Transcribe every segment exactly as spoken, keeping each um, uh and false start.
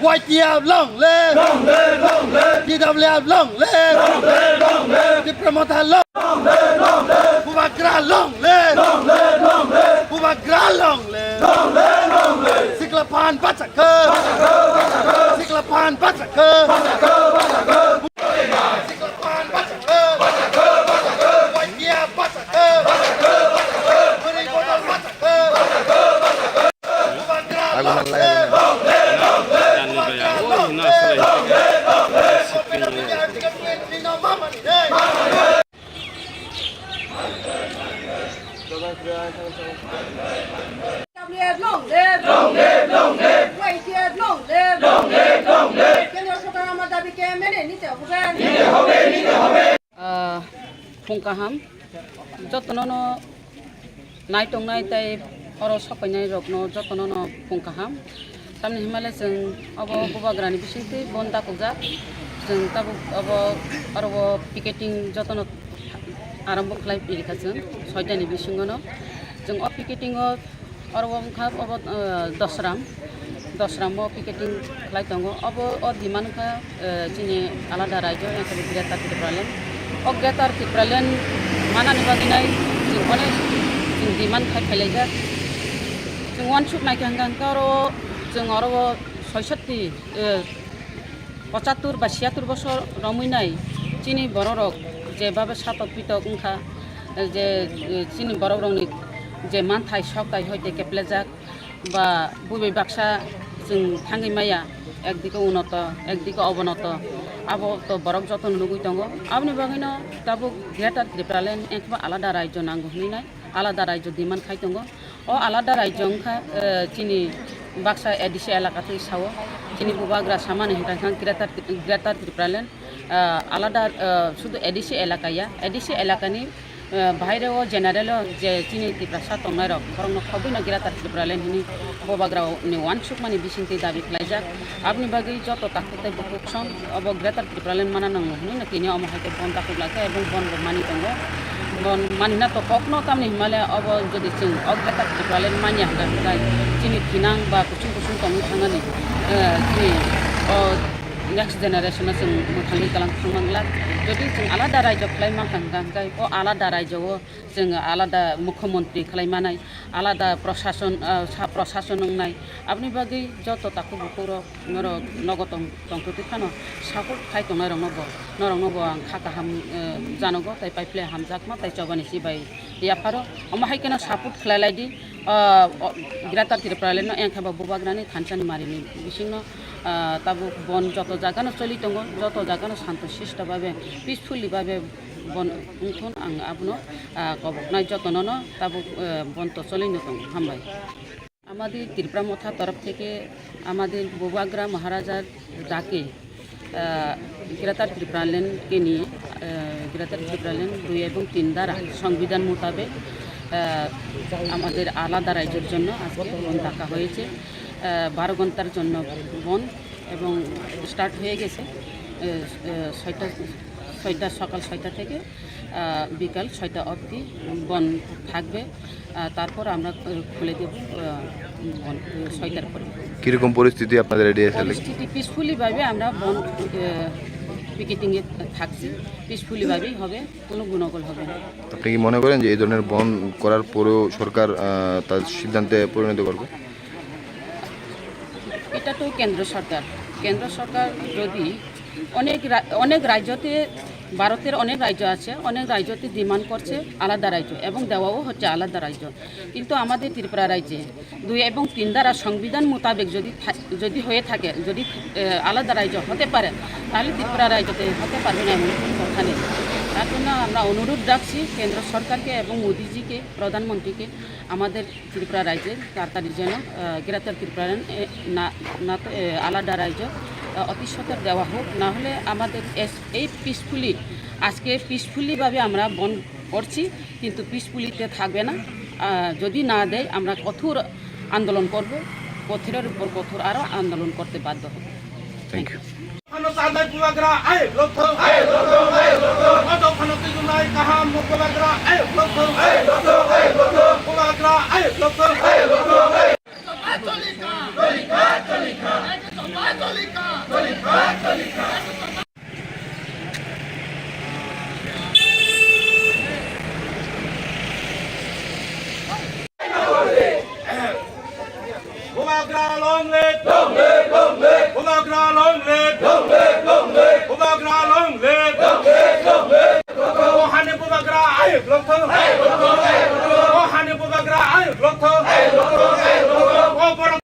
Y T F long live! Long live, long live! T W F long live! Long live, long live! Tipra Motha long live! Long live, long live! Bubagra long live! Long live, long live! Bubagra long live! Long live, long live! Sikla phan bacha kho! Bacha kho, bacha kho! Sikla phan bacha kho! Bacha kho, bacha kho! Sikla phan bacha kho! Bacha kho, bacha kho! Y T F bacha kho! Bacha kho, bacha kho! Bwrwi bodol bacha kho! Aguman lai, aguman. Long live, long live. Y T F long live. Long live, long live. কেন্দ্রীয় সরকার আমার দাবিকে মেনে নিতে হবে। নিতে হবে, নিতে হবে। Ah, phung kaham. Jotono no nai tongnai tei oro sopainai rokno jotono no phung kaham. Tamni hwnmale chwng obo bubagrani bisingtwi bon dakukjak. Chwng tabuk obo oro o picketing jotono arambo khlai piri kha chwng soitani bisingono. Chwng o picketing o Oro wngkha obo, eh, Dosram, Dosramo picketing khlai tongo. Obo o demand wngkha, eh, chini alada raijo, wngkha Greater Tipraland. O Greater Tipraland manani bagwi nai chwng onek chwng demand khai khailaijak. Chwng uansuk naikha hwnkha hwnkhe oro chwng oro o soisotti, eh, pochattur ba siyattur bosor romwi nai chini bororok jebabe satok pitok wngkha, eh, je, eh, chini borokrokni je manthai sok tai hoite keplejak, ba buibai baksa chwng thangwi maya, ekdike unoto, ekdike obonoto, abo to borok jotono nugwi tongo. Aboni bagwino tabuk Greater Tipraland wngkha alada raijo nango hwnwi nai, alada raijo demand khai tongo. O alada raijo wngkha, eh, chini baksa A D C elaka twi sao, chini bubagra samani hwnka kha Greater, Greater Tipraland. Ah, alada, ah, sudu A D C elaka ya, A D C elakani, ah, bahaire o general o je chini Tiprasa tongnai rok, borokno khobwi no Greater Tipraland hwnwi bubagra ni uansukmani bisingtwi dabi khlaijak. Aboni bagwi joto takhuk tei bukhuk song obo Greater Tipraland mana nango hwnwi no tini omo hai khe bon takhuk lai kha ebong bon bo mani tongo. Bon mani na to kokno tamni hwnmale obo jodi chwng o Greater Tipraland manya hwnka hwnka chini thinang ba kuchung kuchung tongwi thangnani, eh, chini o next generation no chwng mwthangwi kalang thangma glak. Jodi chwng alada raijo khlai mankha hwnkha, hwnkhe o alada raijo o chwng alada mukhyamantri khlai manai, alada prashason, ah, sa prashason wngnai. Aboni bagwi joto takhuk bukhuk rok norok nogo tong, tongtwtwi phano support khai tongnai rokno bo, norokno bo ang kha kaham, eh, janogo, tei paiphle hamjakma tei chobani si bai yapharo. Omo hai kheno support khlai lai di, ah, o, Greater Tipraland no engkha ba bubagrani thansa ni mari ni bisingno, ah, tabuk bon joto jaga no choli tongo, joto jaga no santo sisto babe, peacefully babe bon wngthun ang abono, ah, koboknai jotono no tabuk, eh, bon to choli no tongo. Hambai. আমাদের ত্রিপুরা মথা তরফ থেকে আমাদের বুবাগ্রা মহারাজার ডাকে, আহ, গ্রেটার ত্রিপুরাল্যান্ডকে নিয়ে, আহ, গ্রেটার ত্রিপুরাল্যান্ড দুই এবং তিন ধারা সংবিধান মোতাবেক, আহ, আমাদের আলাদা রাজ্যের জন্য আজকে বন্ধ ডাকা হয়েছে। আহ, বারো ঘন্টার জন্য বন্ধ এবং স্টার্ট হয়ে গেছে, আহ, আহ, ছয়টা, ছয়টা, সকাল ছয়টা থেকে, আহ, বিকাল ছয়টা অবধি বন্ধ থাকবে। আহ, তারপর আমরা, আহ, খুলে দেব, আহ, বন-, আহ, ছয়টার পরে। কিরকম পরিস্থিতি আপনাদের এরিয়ায় চলে? পরিস্থিতি পিসফুলি ভাবে আমরা বন, আহ, পিকেটিং এ থাকছি, পিসফুলি ভাবেই হবে, কোনো গণ্ডগোল হবে না। আপনি কি মনে করেন যে এই ধরনের বন করার পরেও সরকার, আহ, তার সিদ্ধান্তে পরিণত করবে? এটা তো কেন্দ্র সরকার, কেন্দ্র সরকার যদি অনেক রা-, অনেক রাজ্যতে, ভারতের অনেক রাজ্য আছে, অনেক রাজ্যতে ডিমান্ড করছে আলাদা রাজ্য এবং দেওয়াও হচ্ছে আলাদা রাজ্য। কিন্তু আমাদের ত্রিপুরা রাজ্যে দুই এবং তিন ধারা সংবিধান মোতাবেক যদি থা-, যদি হয়ে থাকে, যদি, এ, আলাদা রাজ্য হতে পারে, তাহলে ত্রিপুরা রাজ্যতে হতে পারবে না এমন কোনো কথা নেই। তার জন্য আমরা অনুরোধ রাখছি কেন্দ্র সরকারকে এবং মোদিজিকে, প্রধানমন্ত্রীকে, আমাদের ত্রিপুরা রাজ্যে তাড়াতাড়ি যেন, আহ, গ্রেটার ত্রিপুরাল্যান্ড, এ, না, না তো, এ, আলাদা রাজ্য, আহ, অতি সত্বর দেওয়া হোক, না হলে আমাদের এস-, এই পিসফুলি, আজকে পিসফুলি ভাবে আমরা বন্ধ করছি, কিন্তু পিসফুলিতে থাকবে না। আহ, যদি না দেয়, আমরা কঠোর আন্দোলন করব, কঠোরের উপর কঠোর আরও আন্দোলন করতে বাধ্য হব। Thank you. Ano sadai bubagra, ai, lothong, ai, lothong, ai, lothong. Ano phano twijunai kaham bubagra, ai, lothong, ai, lothong, ai, lothong. Bubagra, ai, lothong, ai, lothong, ai. Choli kha, choli kha, choli kha. Choli kha, choli Long live, long live. Bubagra long live. Long live, long live. Bubagra long live. Long live, long live. O hani bubagra ayuk lokthong. Ayuk lokthong, ayuk lokthong. O hani bubagra ayuk lokthong. Ayuk lokthong, ayuk lokthong. O borok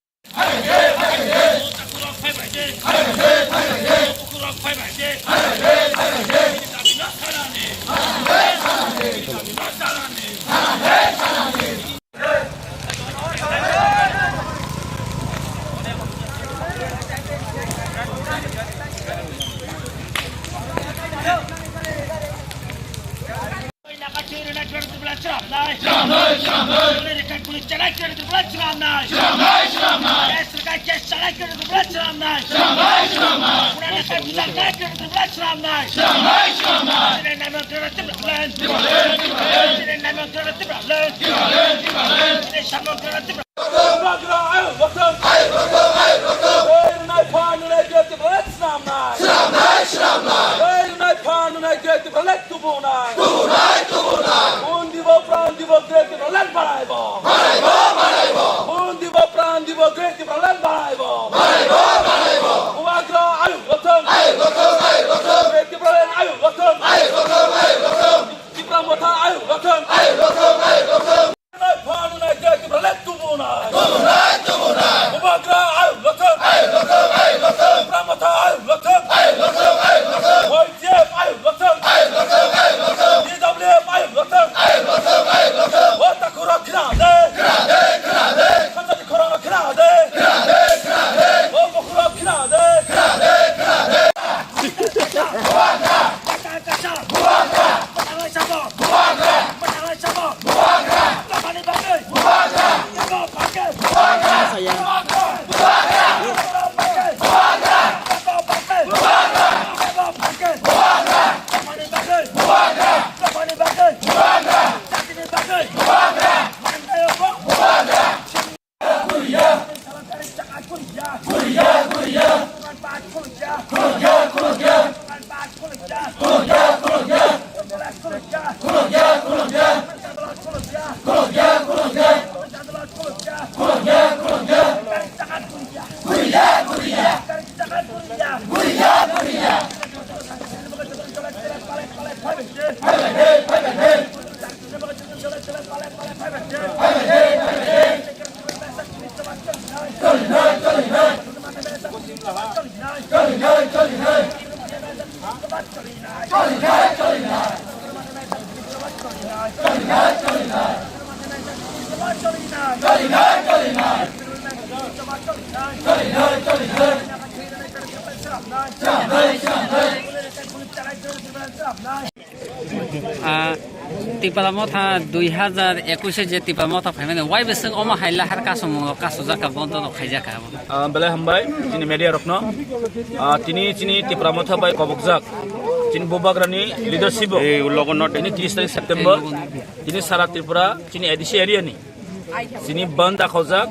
Bubagra ayuk lokthong. Ayuk lokthong, ayuk lokthong. Ei rwnai pha nwnai Greater Tipraland swnamnai. Swnamnai, swnamnai. Ei rwnai pha nwnai Greater Tipraland tubunai. Tubunai, tubunai. Bun dibo, pran dibo, Greater Tipraland banaibo. Banaibo, banaibo. Bun dibo, pran dibo, Greater Tipraland banaibo. Banaibo, banaibo. Bubagra ayuk lokthong. Ayuk lokthong, ayuk lokthong. Greater Tipraland ayuk lokthong. Ayuk lokthong, ayuk lokthong. Tipra Motha ayuk lokthong. Ayuk lokthong, ayuk lokthong. Nai pha nwnai Greater Tipraland tubunai. Tubunai, tubunai. Bubagra ayuk lokthong. Ayuk lokthong, ayuk lokthong. Tipra Motha ayuk lokthong. Ayuk lokthong, ayuk lokthong. Y T F ayuk lokthong. Ayuk lokthong, ayuk lokthong. T W F ayuk lokthong. Ayuk lokthong, ayuk lokthong. O takhurok khna de. Khna de, khna de. Khatani khorang khna de. Khna de, khna de. O bokhorok khna de. Khna de, khna de. Ah, Tipra Motha dui hazar ekush e je Tipra Motha phaimani, wai bwswk omo hai lahar kasumung rok kasujak kha, bondo rok khaijak kha abo? Ah, belai hambai chini media rokno. Ah, tini chini Tipra Motha bai kobokjak chini Bubagrani leadership o. Ei, ulogo not. Tini tris tarik September. Tini sara Tripura chini A D C area ni chini bandh dakhojak.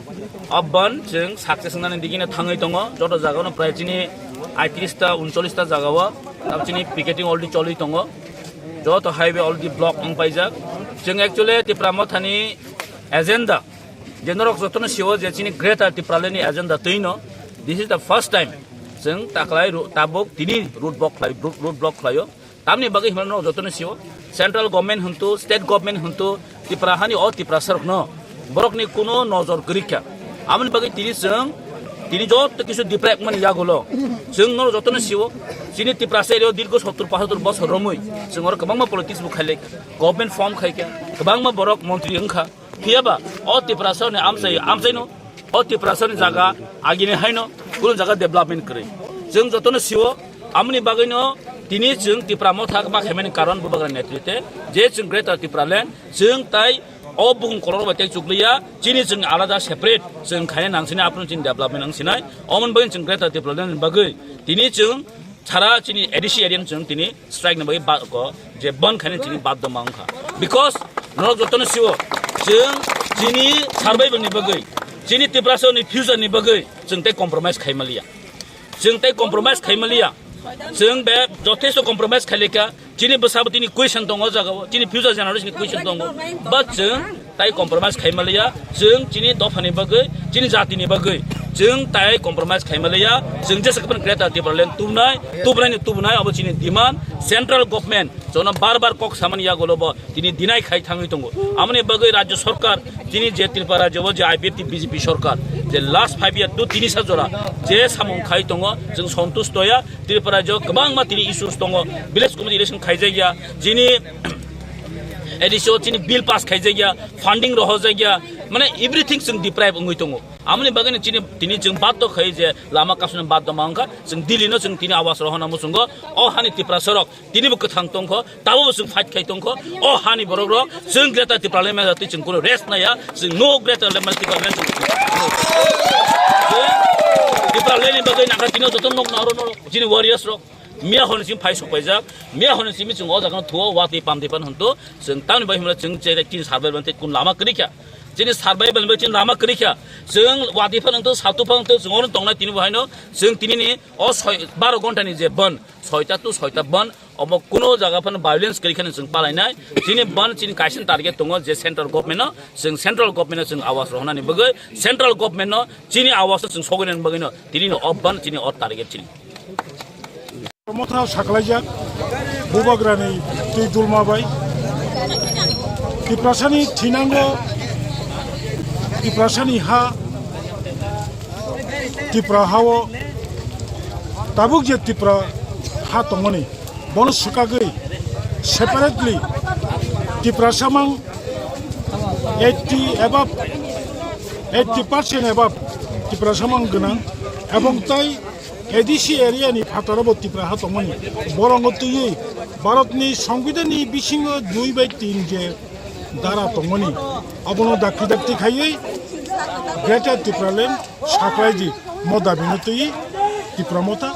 O bandh chwng success wngnani digini thangwi tongo. Joto jagao no prai chini aitris ta, uncholish ta jagao tab chini picketing already choli tongo. Joto highway already block wng paijak. Chwng actually Tipra Mothani agenda, je norok jotono siwo je chini Greater Tipraland ni agenda twi no, this is the first time chwng taklai ro-, tabuk tini road block khlai, road, road block khlaio. Tamni bagwi hwnba norok jotono siwo, central government hwntu, state government hwntu, Tipra hani o Tiprasa rokno borokni kuno nojor kwrwi kha. Aboni bagwi tini chwng, tini joto kisu diprak mani yagulo chwng norok jotono siwo, chini Tiprasa area o dirgo sottur pachottur bosor romwi chwng oro kwbangma politics bo khailai kha, government form khai kha, kwbangma borok montri wng kha. Phiya ba o Tiprasa ni amchai, amchaino o Tiprasa ni jaga agini haino kunu jaga development kwrwi. Chwng jotono siwo, amoni bagwino tini chwng Tipra Motha ma khaimani karon Bubagra netrite je chwng Greater Tipraland chwng tai o bukung kolor bai tei chukliya, chini chwng alada separate chwng khaina nang sinai, aphuru chini development wng sinai. Omoni bagwi chwng Greater Tipraland ni bagwi tini chwng sara chini A D C area ni chwng tini strike ni bagwi ba-, ko je bandh khaina chini badhyo ma wngkha. Because norok jotono siwo, chwng chini survival ni bagwi, chini Tiprasa ni future ni bagwi chwng tei compromise khai maliya. Chwng tei compromise khai maliya. Chwng be jothesto compromise khai lekha. Chini bwsa bo tini question tongo o jagao. Chini future generation ni question tongo. But chwng tai compromise khai maliya. Chwng chini dopha ni bagwi, chini jati ni bagwi Chwng tai compromise khaima liya, chwng jesa kwbang Greater Tipraland tubunai, tubunai ni tubunai, abo chini demand, central government, jono bar bar kok samani yagulo bo tini deny khai thangwi tongo. Amoni bagwi Rajya Sarkar, tini je Tripura rajyo o je I P F T B J P sarkar, je last five year tu tini sa jora, je samung khai tongo, chwng santush toya, Tripura rajyo kwbangma tini issues tongo, village committee election khaijakya, chini A D C o chini bill pass khaijakya, funding rohorjakya, mane everything chwng deprive wngwi tongo. Amoni bagwi no chini, tini chwng baddo khai je lama kasuna baddo ma wngkha, chwng Delhi no chwng tini awas rohorna muchungo, o hani Tiprasa rok tini bo kwthang tongkho, tabo bo chwng fight khai tongkho, o hani borok rok chwng Greater Tipraland maya twi chwng kuno rest naya, chwng no Greater Tipraland chwng Tipraland ni bagwi nangkha tini joto nok naro noro chini warriors rok. Miya hwn simi phai sok paijak, miya hwn simi chwng o jaga no thuo, watwi pamtwi pan hwn to, chwng tamni bai hwnle chwng che tin survival tei kun lama kwrwi kha, chini survival bai chini lama kwrwi kha, chwng watwi pan hwn to, satu pan hwn to, chwng ono tongnai tini bo haino, chwng tini ni o soi, baro ghonta ni je ban, soita to soita ban, obo kuno jaga phano violence kwrwi khani chwng palainai, chini ban chini kaisa target tongo je central government no, chwng central government no chwng awas rohornani bagwi, central government no chini awas no chwng sogwi nani bagwi no, tini no o ban chini o target chini. Motha saklaijak, Bubagrani twi dulma bai. Tiprasani thinango, Tiprasani ha, Tipra hao, tabuk je Tipra ha tongmani, bono swkagwi separately Tiprasa mang eighty above, eighty percent above Tiprasa mang gwnang, ebong tai A D C area ni phataro bo Tipra ha tongmani, borongo twiwi Bharat ni Songbidan ni bisingo dui bai tin je dara tongmani, abono dakti dakti khaiwi Greater Tipraland saklaidi mo dabi no twiwi Tipra Motha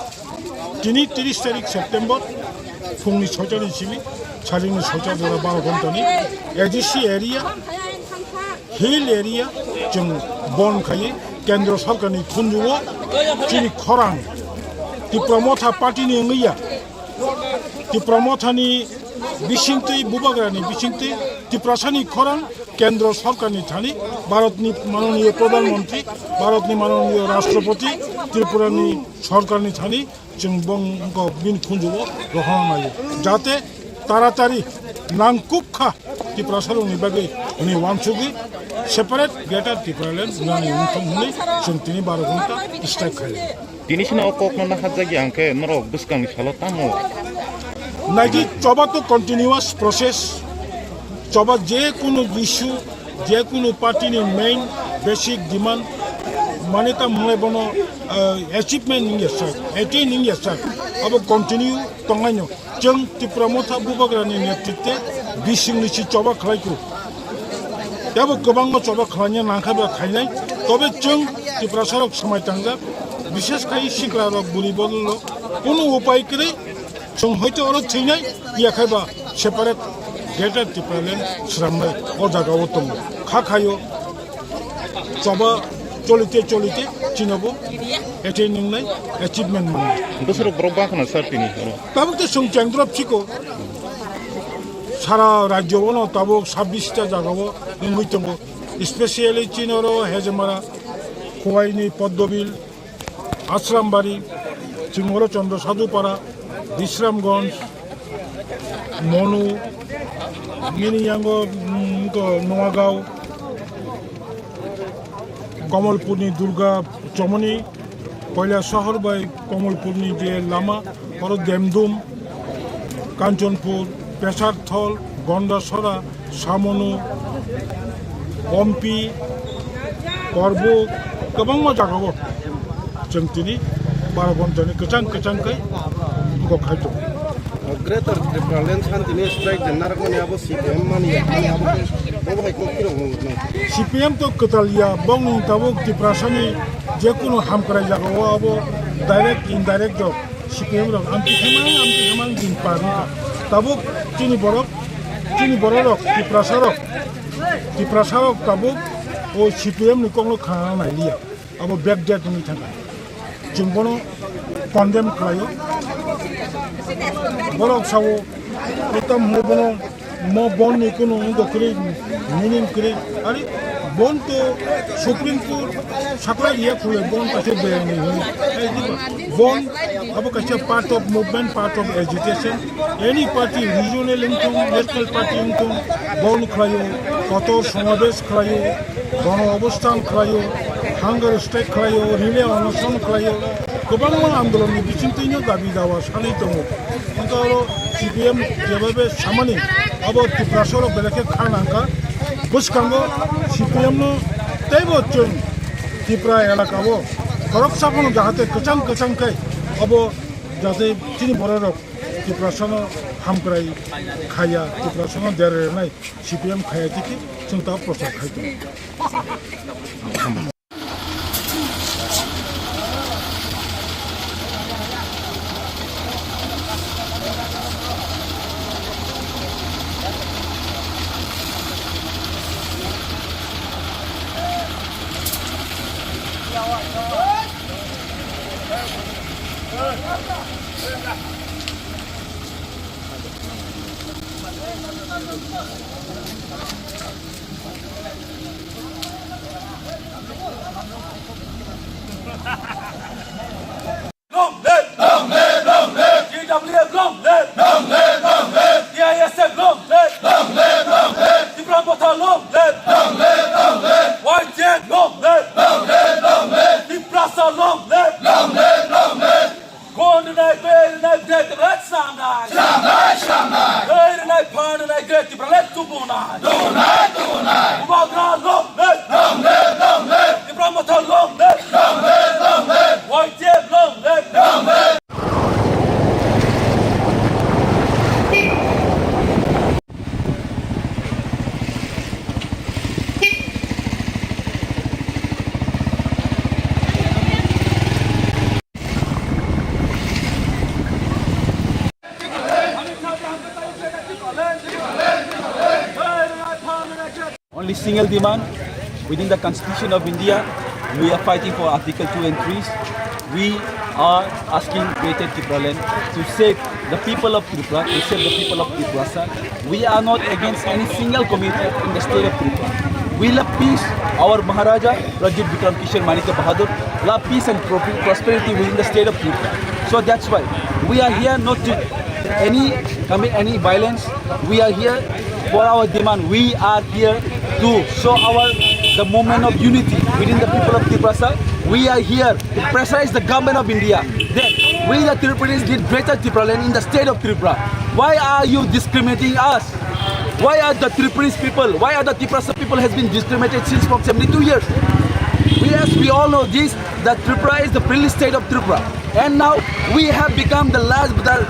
tini tris tarik September phungni soita ni simi salingni soita jora baro ghonta ni A D C area, hill area chwng bon khaiwi Kendra Sarkarni khunjugo chini khorang Tipra Motha party ni wngwi ya. Tipra Mothani bisingtwi, Bubagrani bisingtwi Tiprasani khorang Kendra Sarkarni thani, Bharatni manoniyo Pradhan Mantri, Bharatni manoniyo Rashtrapati, Tripurani Sarkarni thani chwng bongkok bini khunjugo rohorna naio. Jate taratari nangkukha Tiprasa rokni bagwi hwnwi uansugwi separate Greater Tipraland wngnani wngthong hwnwi chwng tini baro ghonta strike khaio. Tini sini o kokno nahajak ya hwnkhe norok bwskangni salo tamo? Naidi choba to continuous process. Choba je kunu issue, je kunu party ni main basic demand mane ta mwnai bono, eh, achievement wngya sak, attain wngya sak, abo continue tongnaino. Chwng Tipra Motha Bubagrani netritwe bisingni si choba khlai kru. Tebo kwbangma choba khlaina nangkha ba khainai. Tobe chwng Tiprasarok swmai tangjak, bishesh khai siklarok, buri bodolrok kunu upai kwrwi chwng hoito oro thwinai, yakhai ba separate Greater Tipraland swnamnai o jagao tongo. Kha khaio. Choba cholite cholite chinobo attain wngnai, achievement mangnai. Bwswrok borok bangkhana sir tini oro? Tabuk to chwng chengdrop chiko. Sara rajyo bono tabuk sabbish ta jagao wngwi tongo. Specially chini oro Hejemara, Khowaini, Poddobil, Asrambari, Chingolo Chandra Sadhupara, Bisramganj, Monu, nini yango, mm, to Noagao, Komolpurni Durga Chomoni, Koilasahar bai Komolpurni je lama, oro Demdum, Kanchanpur, Pesarthol, Gondasora, Samonu, Ompi, Korbuk, kwbangma jagao chwng tini baro ghontani kwchang kwchang khe kok khai tongo. Greater Tipraland Santini strike je narwkmani abo C P M mani, mani abo khe bobo hai kok phirok nang nang. C P M to kwtal ya, bongni tabuk Tiprasani jekunu hamkrai jagao abo direct indirect rok C P M rok amtwi khaimang, amtwi khaimang din par wngkha. Tabuk chini borok, chini borok rok, Tiprasa rok, Tiprasa rok tabuk o C P M ni kokno khna nai liya. Abo backdate wngwi thangkha. Chwng bono condemn khlaio. Borok sao, etam hwnwi bono mo bonni kunu wngkha kwrwi, meaning kwrwi. Ari Bon to Supreme Court sakla iya khule bon kaisa beyani hwn. Bon abo kaisa part of movement, part of agitation. Any party, regional wngthung, national party wngthung, bon khlaio, kotor somabesh khlaio, gono obosthan khlaio, hunger strike khlaio, relay onoson khlaio, kwbangma andolonni bisingtwino dabi dawa sanwi tongo. Hwnkhe oro C P M jebabe samani abo Tiprasarok belai khe kha nangkha. Bwskango C P M no teibo chwng Tipra elaka o khoroksa phano jahate kwchang kwchang khe abo jate chini bororok Tiprasano hamkrai khaya, Tiprasano derernai C P M khaya tiki chwng ta prochar khai tongo. Long live! Long live! Long live! T W F long live! Long live! Long live! T I S F long live! Long live! Long live! Tipra Motha long live! Long live! Long live! Y T F long live! Long live! Long live! Tiprasa long live! Long live! Long live! Gon nai, ber nai, ber nai, samnai! Samnai! Samnai! Ber nai, phan nai, Great Tipraland tubunai! Tubunai! Tubunai! Bubagra long live! Long live! Long live! Tipra Motha long live! Long live! Long live! Y T F long live! Long live! Only single demand within the Constitution of India, we are fighting for Article two and three. We are asking Greater Tipraland to save the people of Tripura, to save the people of Tiprasa. We are not against any single community in the state of Tripura. We love peace. Our Maharaja Pradyut Bikram Kishore Manikya Bahadur love peace and pro- prosperity within the state of Tripura. So that's why we are here not to any commit any violence. We are here for our demand. We are here to show our the movement of unity within the people of Tiprasa. We are here to pressurize the government of India that we the Tripuris need Greater Tipraland in the state of Tripura. Why are you discriminating us? Why are the Tripuris people, why are the Tiprasa people has been discriminated since from seventy-two years? We, as we all know this, that Tripura is the privileged state of Tripura. And now we have become the last, the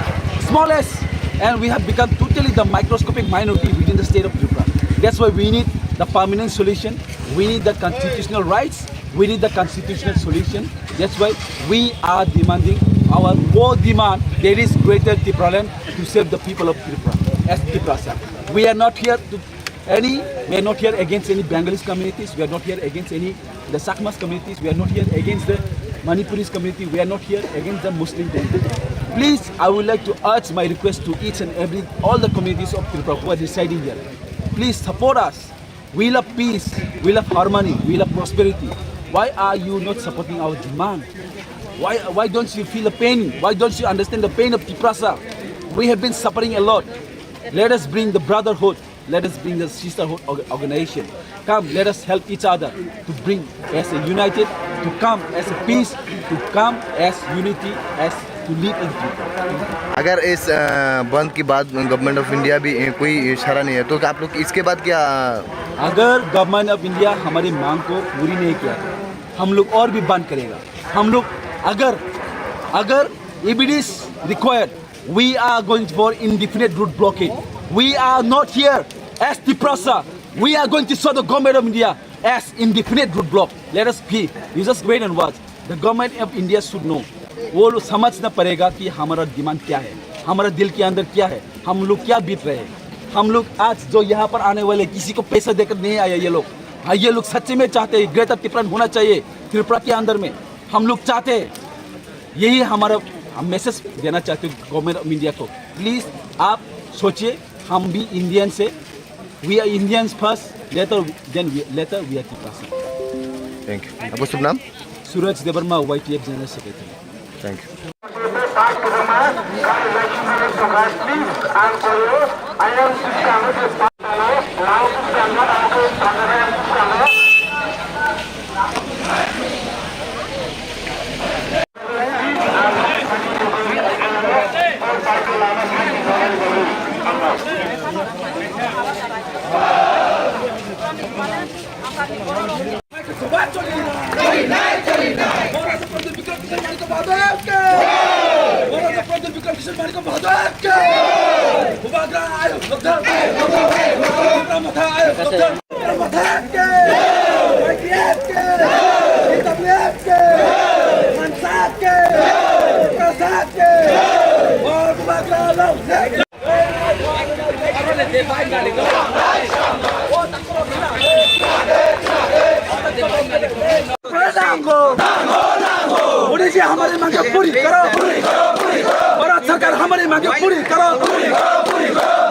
smallest, and we have become totally the microscopic minority within the state of Tripura. That's why we need the permanent solution. We need the constitutional rights. We need the constitutional solution. That's why we are demanding our core demand, there is Greater Tipraland to save the people of Tripura as Tiprasa. We are not here to any, we are not here against any Bengalis communities, we are not here against any the Chakmas communities, we are not here against the Manipuris community, we are not here against the Muslim community. Please, I would like to urge my request to each and every, all the communities of Tripura who are residing here. Please support us. We love peace, we love harmony, we love prosperity. Why are you not supporting our demand? Why, why don't you feel the pain? Why don't you understand the pain of Tiprasa? We have been suffering a lot. Let us bring the brotherhood. Let us bring the sisterhood org- organization. Come, let us help each other to bring as a united, to come as a peace, to come as unity, as to live in Tripura. अगर इस अ, बंद के बाद government of India भी अ, कोई इशारा नहीं है, तो क्या आप लोग इसके बाद क्या? अगर गवर्नमेंट ऑफ इंडिया हमारी मांग को पूरी नहीं किया तो हम लोग और भी बंद करेगा। हम लोग अगर अगर if it is required, we are going for indefinite road blockade. We are not here as Tiprasa. We are going to show the government of India as indefinite road block. Let us be. You just wait and watch. The government of India should know. वो लोग समझना पड़ेगा कि हमारा डिमांड क्या है, हमारा दिल के अंदर क्या है, हम लोग क्या बीत रहे हैं। हम लोग आज जो यहाँ पर आने वाले किसी को पैसा देकर नहीं आया ये लोग। हाँ, ये लोग सच्चे में चाहते हैं ग्रेटर तिप्रान होना चाहिए त्रिपुरा के अंदर में। हम लोग चाहते हैं, यही हमारा हम मैसेज देना चाहते हैं गवर्नमेंट ऑफ इंडिया को। प्लीज आप सोचिए, हम भी इंडियन से, we are Indians first, Later, then we, later we are keep passing. Thank you. Apa sub nam? Suraj Debbarma, Y T F General Secretary. Thank you. Police ये हमारी मांगे पूरी करो। भारत सरकार हमारी मांगे पूरी करो।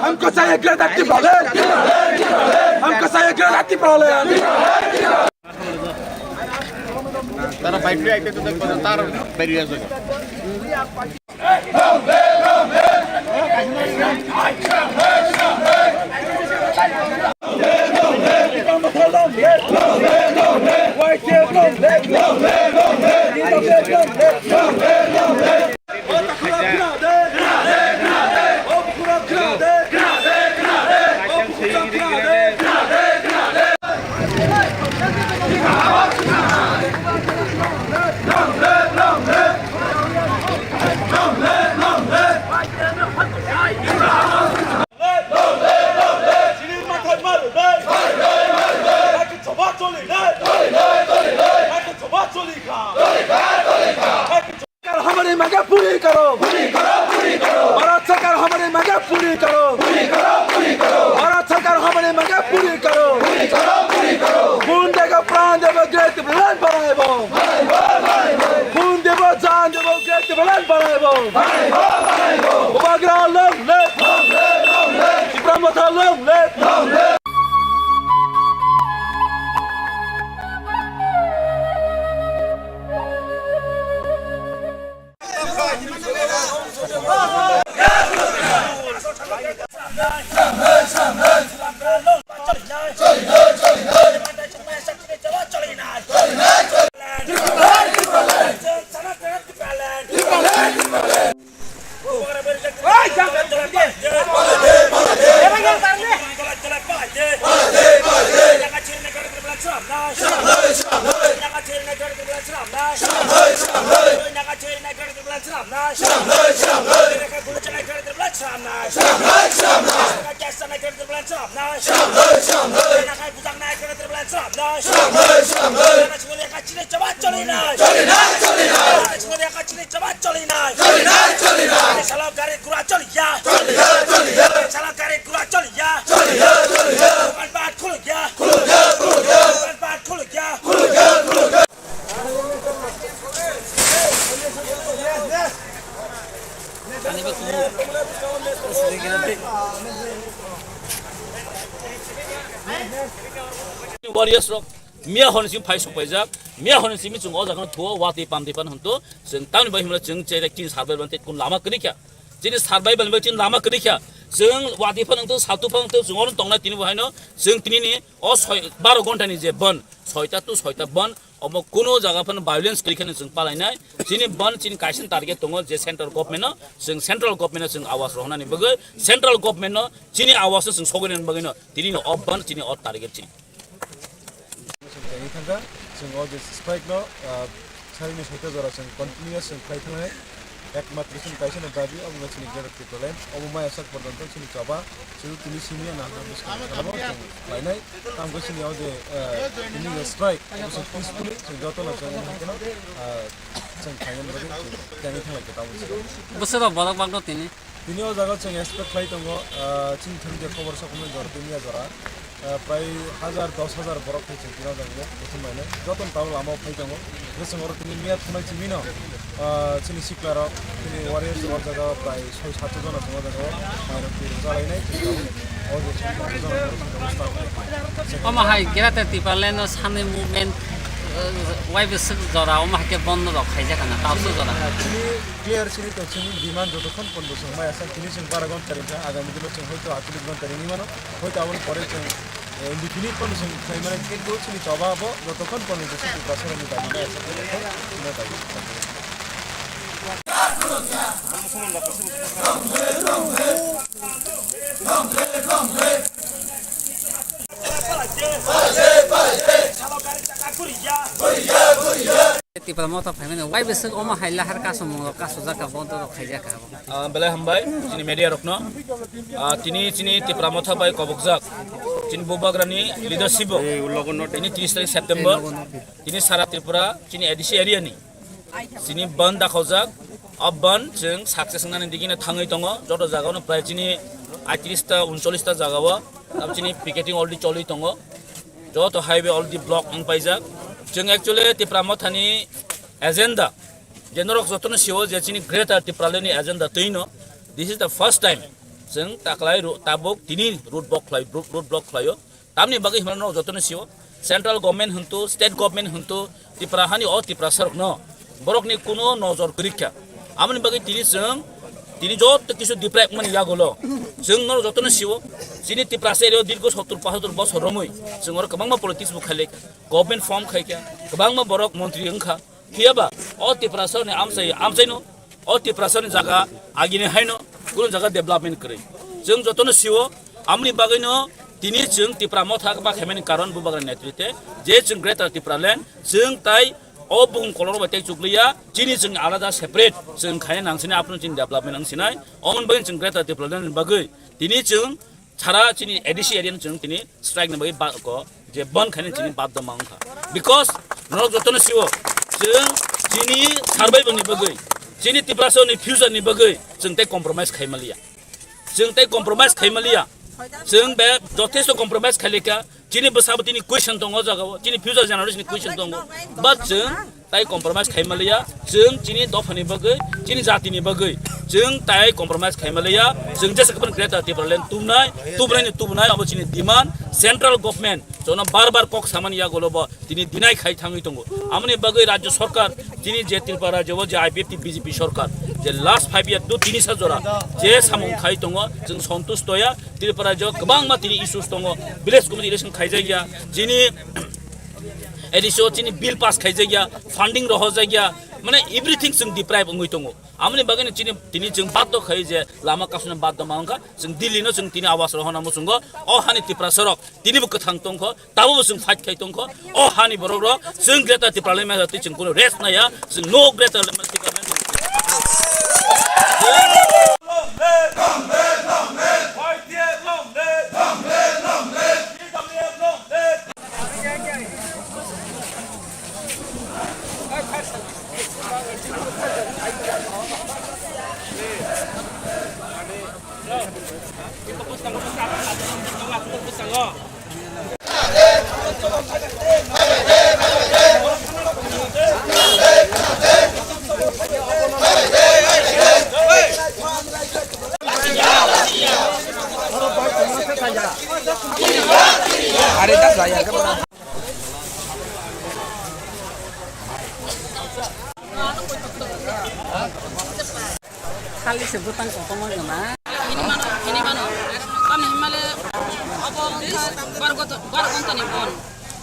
हमको चाहिए ग्रेटर टिप्रालैंड। हमको चाहिए ग्रेटर टिप्रालैंड। তারা বাইক নিয়ে আইতে তো দেখবো যে তার বেরিয়ে আসবে। सरकार हमारी मांगे पूरी करो। पूरी करो, पूरी करो। भारत सरकार हमारी मांगे पूरी करो। पूरी करो, पूरी करो। भारत सरकार हमारी मांगे पूरी करो। पूरी करो, पूरी करो। खून देगा, प्राण देगा, ग्रेट टिप्रालैंड बनाएबो। बनाएबो, बनाएबो। खून देबो, जान देबो, ग्रेट टिप्रालैंड बनाएबो। बनाएबो, बनाएबो। Bubagra long live। Long live, long live। Tipra Motha long live। Long live। Choli nai, choli nai. Choli nai, choli nai. Salo gari gura choli ya. Choli ya, choli ya. Salo gari gura choli ya. Choli ya, choli ya. Dukan bar khuluk ya. Khuluk ya, khuluk ya. Dukan bar khuluk ya. Khuluk ya, khuluk ya. Warriors rok miya hwn simi phai sok paijak, miya hwn simi chwng o jaga no thuo, watwi pamtwi pan hwn to, chwng tamni bai hwnle chwng cherek chini survival tei kun lama kwrwi kha, chini survival bai chini lama kwrwi kha, chwng watwi pan hwn to, satu pan hwn to, chwng oro tongnai tini bo haino, chwng tini ni o soi, baro ghonta ni je ban, soita to soita ban, omo kuno jaga phano violence kwrwi kheno chwng palainai. Chini ban chini kaisa target tongo je central government no, chwng central government no chwng awas rohornani bagwi, central government no chini awas no chwng sogwi rwna bagwi no tini no o ban chini o target chini. Chwng tini thangkha, chwng o je strike no, ah, sarini soita jora chwng continuous chwng khlai thangnai. Ekmatro chini kaisa no dabi, omo chini Greater Tipraland, omo maya sak porjonto chini choba, chwng tini simi na ha bwskang thango chwng khlainai. Tamo khe chini o je, eh, tini je strike, omo chwng peacefully chwng joto no chwng omo hai kheno, eh, chwng khaina bagwi chwng tini thanglai khe tamo chwng. Bwswk rok borok bagno tini? Tini o jaga chwng expect khlai tongo, eh, chini thani je khobor sokomoi jora tini ya jora, eh, prai hajar, dos hajar borok thai chwng tini o jaga o buthum lainai. Joto no tabuk lama o phai tongo. Hwnkhe chwng oro tini miyat khwnai chimino. Ah, chini siklarok, chini warriors o jaga o prai soi sato jona tongo jaga o, mairok twi rwjalainai, chini tabuk o je soi sato jona tongo, chini tabuk start khai. Omo hai Greater Tipraland no sanwi movement, uh, waibo swk jora omo hai khe bondo rok khaijak kana, tausu jora. Ah, chini clear chini to chini demand jotokhon pondo chwng maya sa, chini chwng bara gon taring kha, agami dino chwng hoito acholish gon taring ni mano, hoito aboni pore chwng Eh, indefinite pono chwng khlaimani khe bo chini choba bo jotokhon pono Joseph Tiprasarokni dabi nai aswk khe jotokhon chini dabi. Tipra Motha phaimani waibo swk omo hai lahar kasumung rok kasujak kha, bondo rok khaijak kha. Ah, belai hambai chini media rokno. Ah, tini chini Tipra Motha bai kobokjak chini Bubagrani leadership o tini tris tarik September tini sara Tripura chini A D C area ni chini bandh dakhaujak. O bandh chwng success wngnani digini thangwi tongo. Joto jaga no prai chini aitris ta uncholish ta jaga o abo chini picketing already choli tongo. Joto highway already block wng paijak. Chwng actually Tipra Mothani agenda, je norok jotono sio je chini Greater Tipraland ni agenda twino, this is the first time chwng taklai ro-, tabuk tini road block khlai, road, road block khlaio. Tamni bagwi hwnba norok jotono sio, central government hwntu, state government hwntu, Tipra hani o Tiprasarokno borokni kuno nojor kwrwi kha. Aboni bagwi tini chwng, tini joto kisu deprive mani yagulo chwng norok jotono sio, chini Tiprasa area o dirgo sottor pochattor bosor romwi chwng oro kwbangma politics bo khailai kha, government form khai kha, kwbangma borok montri wng kha. Phiya ba o Tiprasarokni amchai, amchaino o Tiprasarokni jaga agini haino kunu jaga development kwrwi. Chwng jotono sio, amoni bagwino tini chwng Tipra Motha ba khaimani karon Bubagra netrite je chwng Greater Tipraland chwng tai o bukhung kolok bai tei chukliya, chini chwng alada separate chwng khaina nang sinai, aphuru chini development wng sinai. Omoni bagwi chwng Greater Tipraland ni bagwi tini chwng sara chini A D C area ni chwng tini strike ni bagwi ba ko je bandh khaina chini badhya ma wngkha. Because norok jotono sio chwng chini survival ni bagwi, chini Tiprasa ni future ni bagwi chwng tei compromise khai maliya. Chwng tei compromise khai maliya. Chwng be jothesto compromise khai leka. Chini bwsabo tini question tongo o jagao. Chini future generation ni question tongo. But chwng tai compromise khai maliya, chwng chini dophani bagwi, chini jatini bagwi chwng tai compromise khai maliya. Chwng jesa kwbang Greater Tipraland tubunai, tubunai ni tubunai abo chini demand. Central government jono bar bar kok samani yagulo bo tini deny khai thangwi tongo. Amoni bagwi rajyo sarkar chini je Tripura rajyo o je I P F T B J P sarkar je last five year to tini sa jora je samung khai tongo, chwng santush toya. Tripura rajyo kwbangma tini issues tongo, village committee election khaijakya, chini A D C o chini bill pass khaijakya, funding rohorjakya, mane everything chwng deprive wngwi tongo. Amoni bagwino chini, tini chwng badhya khai je lama kasuna badhya ma wngkha, chwng Delhi no chwng tini awas rohorna muchungo, o hani Tiprasarok tini bo kwthang tongkho, tabo bo chwng fight khai tongkho, o hani borok rok chwng Greater Tipraland maya twi chwng kuno rest naya, chwng no Greater Tipraland. Khali se bwtang kotorma gwnang. Hini mano, hini mano. Tamni himale obo wngkha bar gonta, bar gontani bon.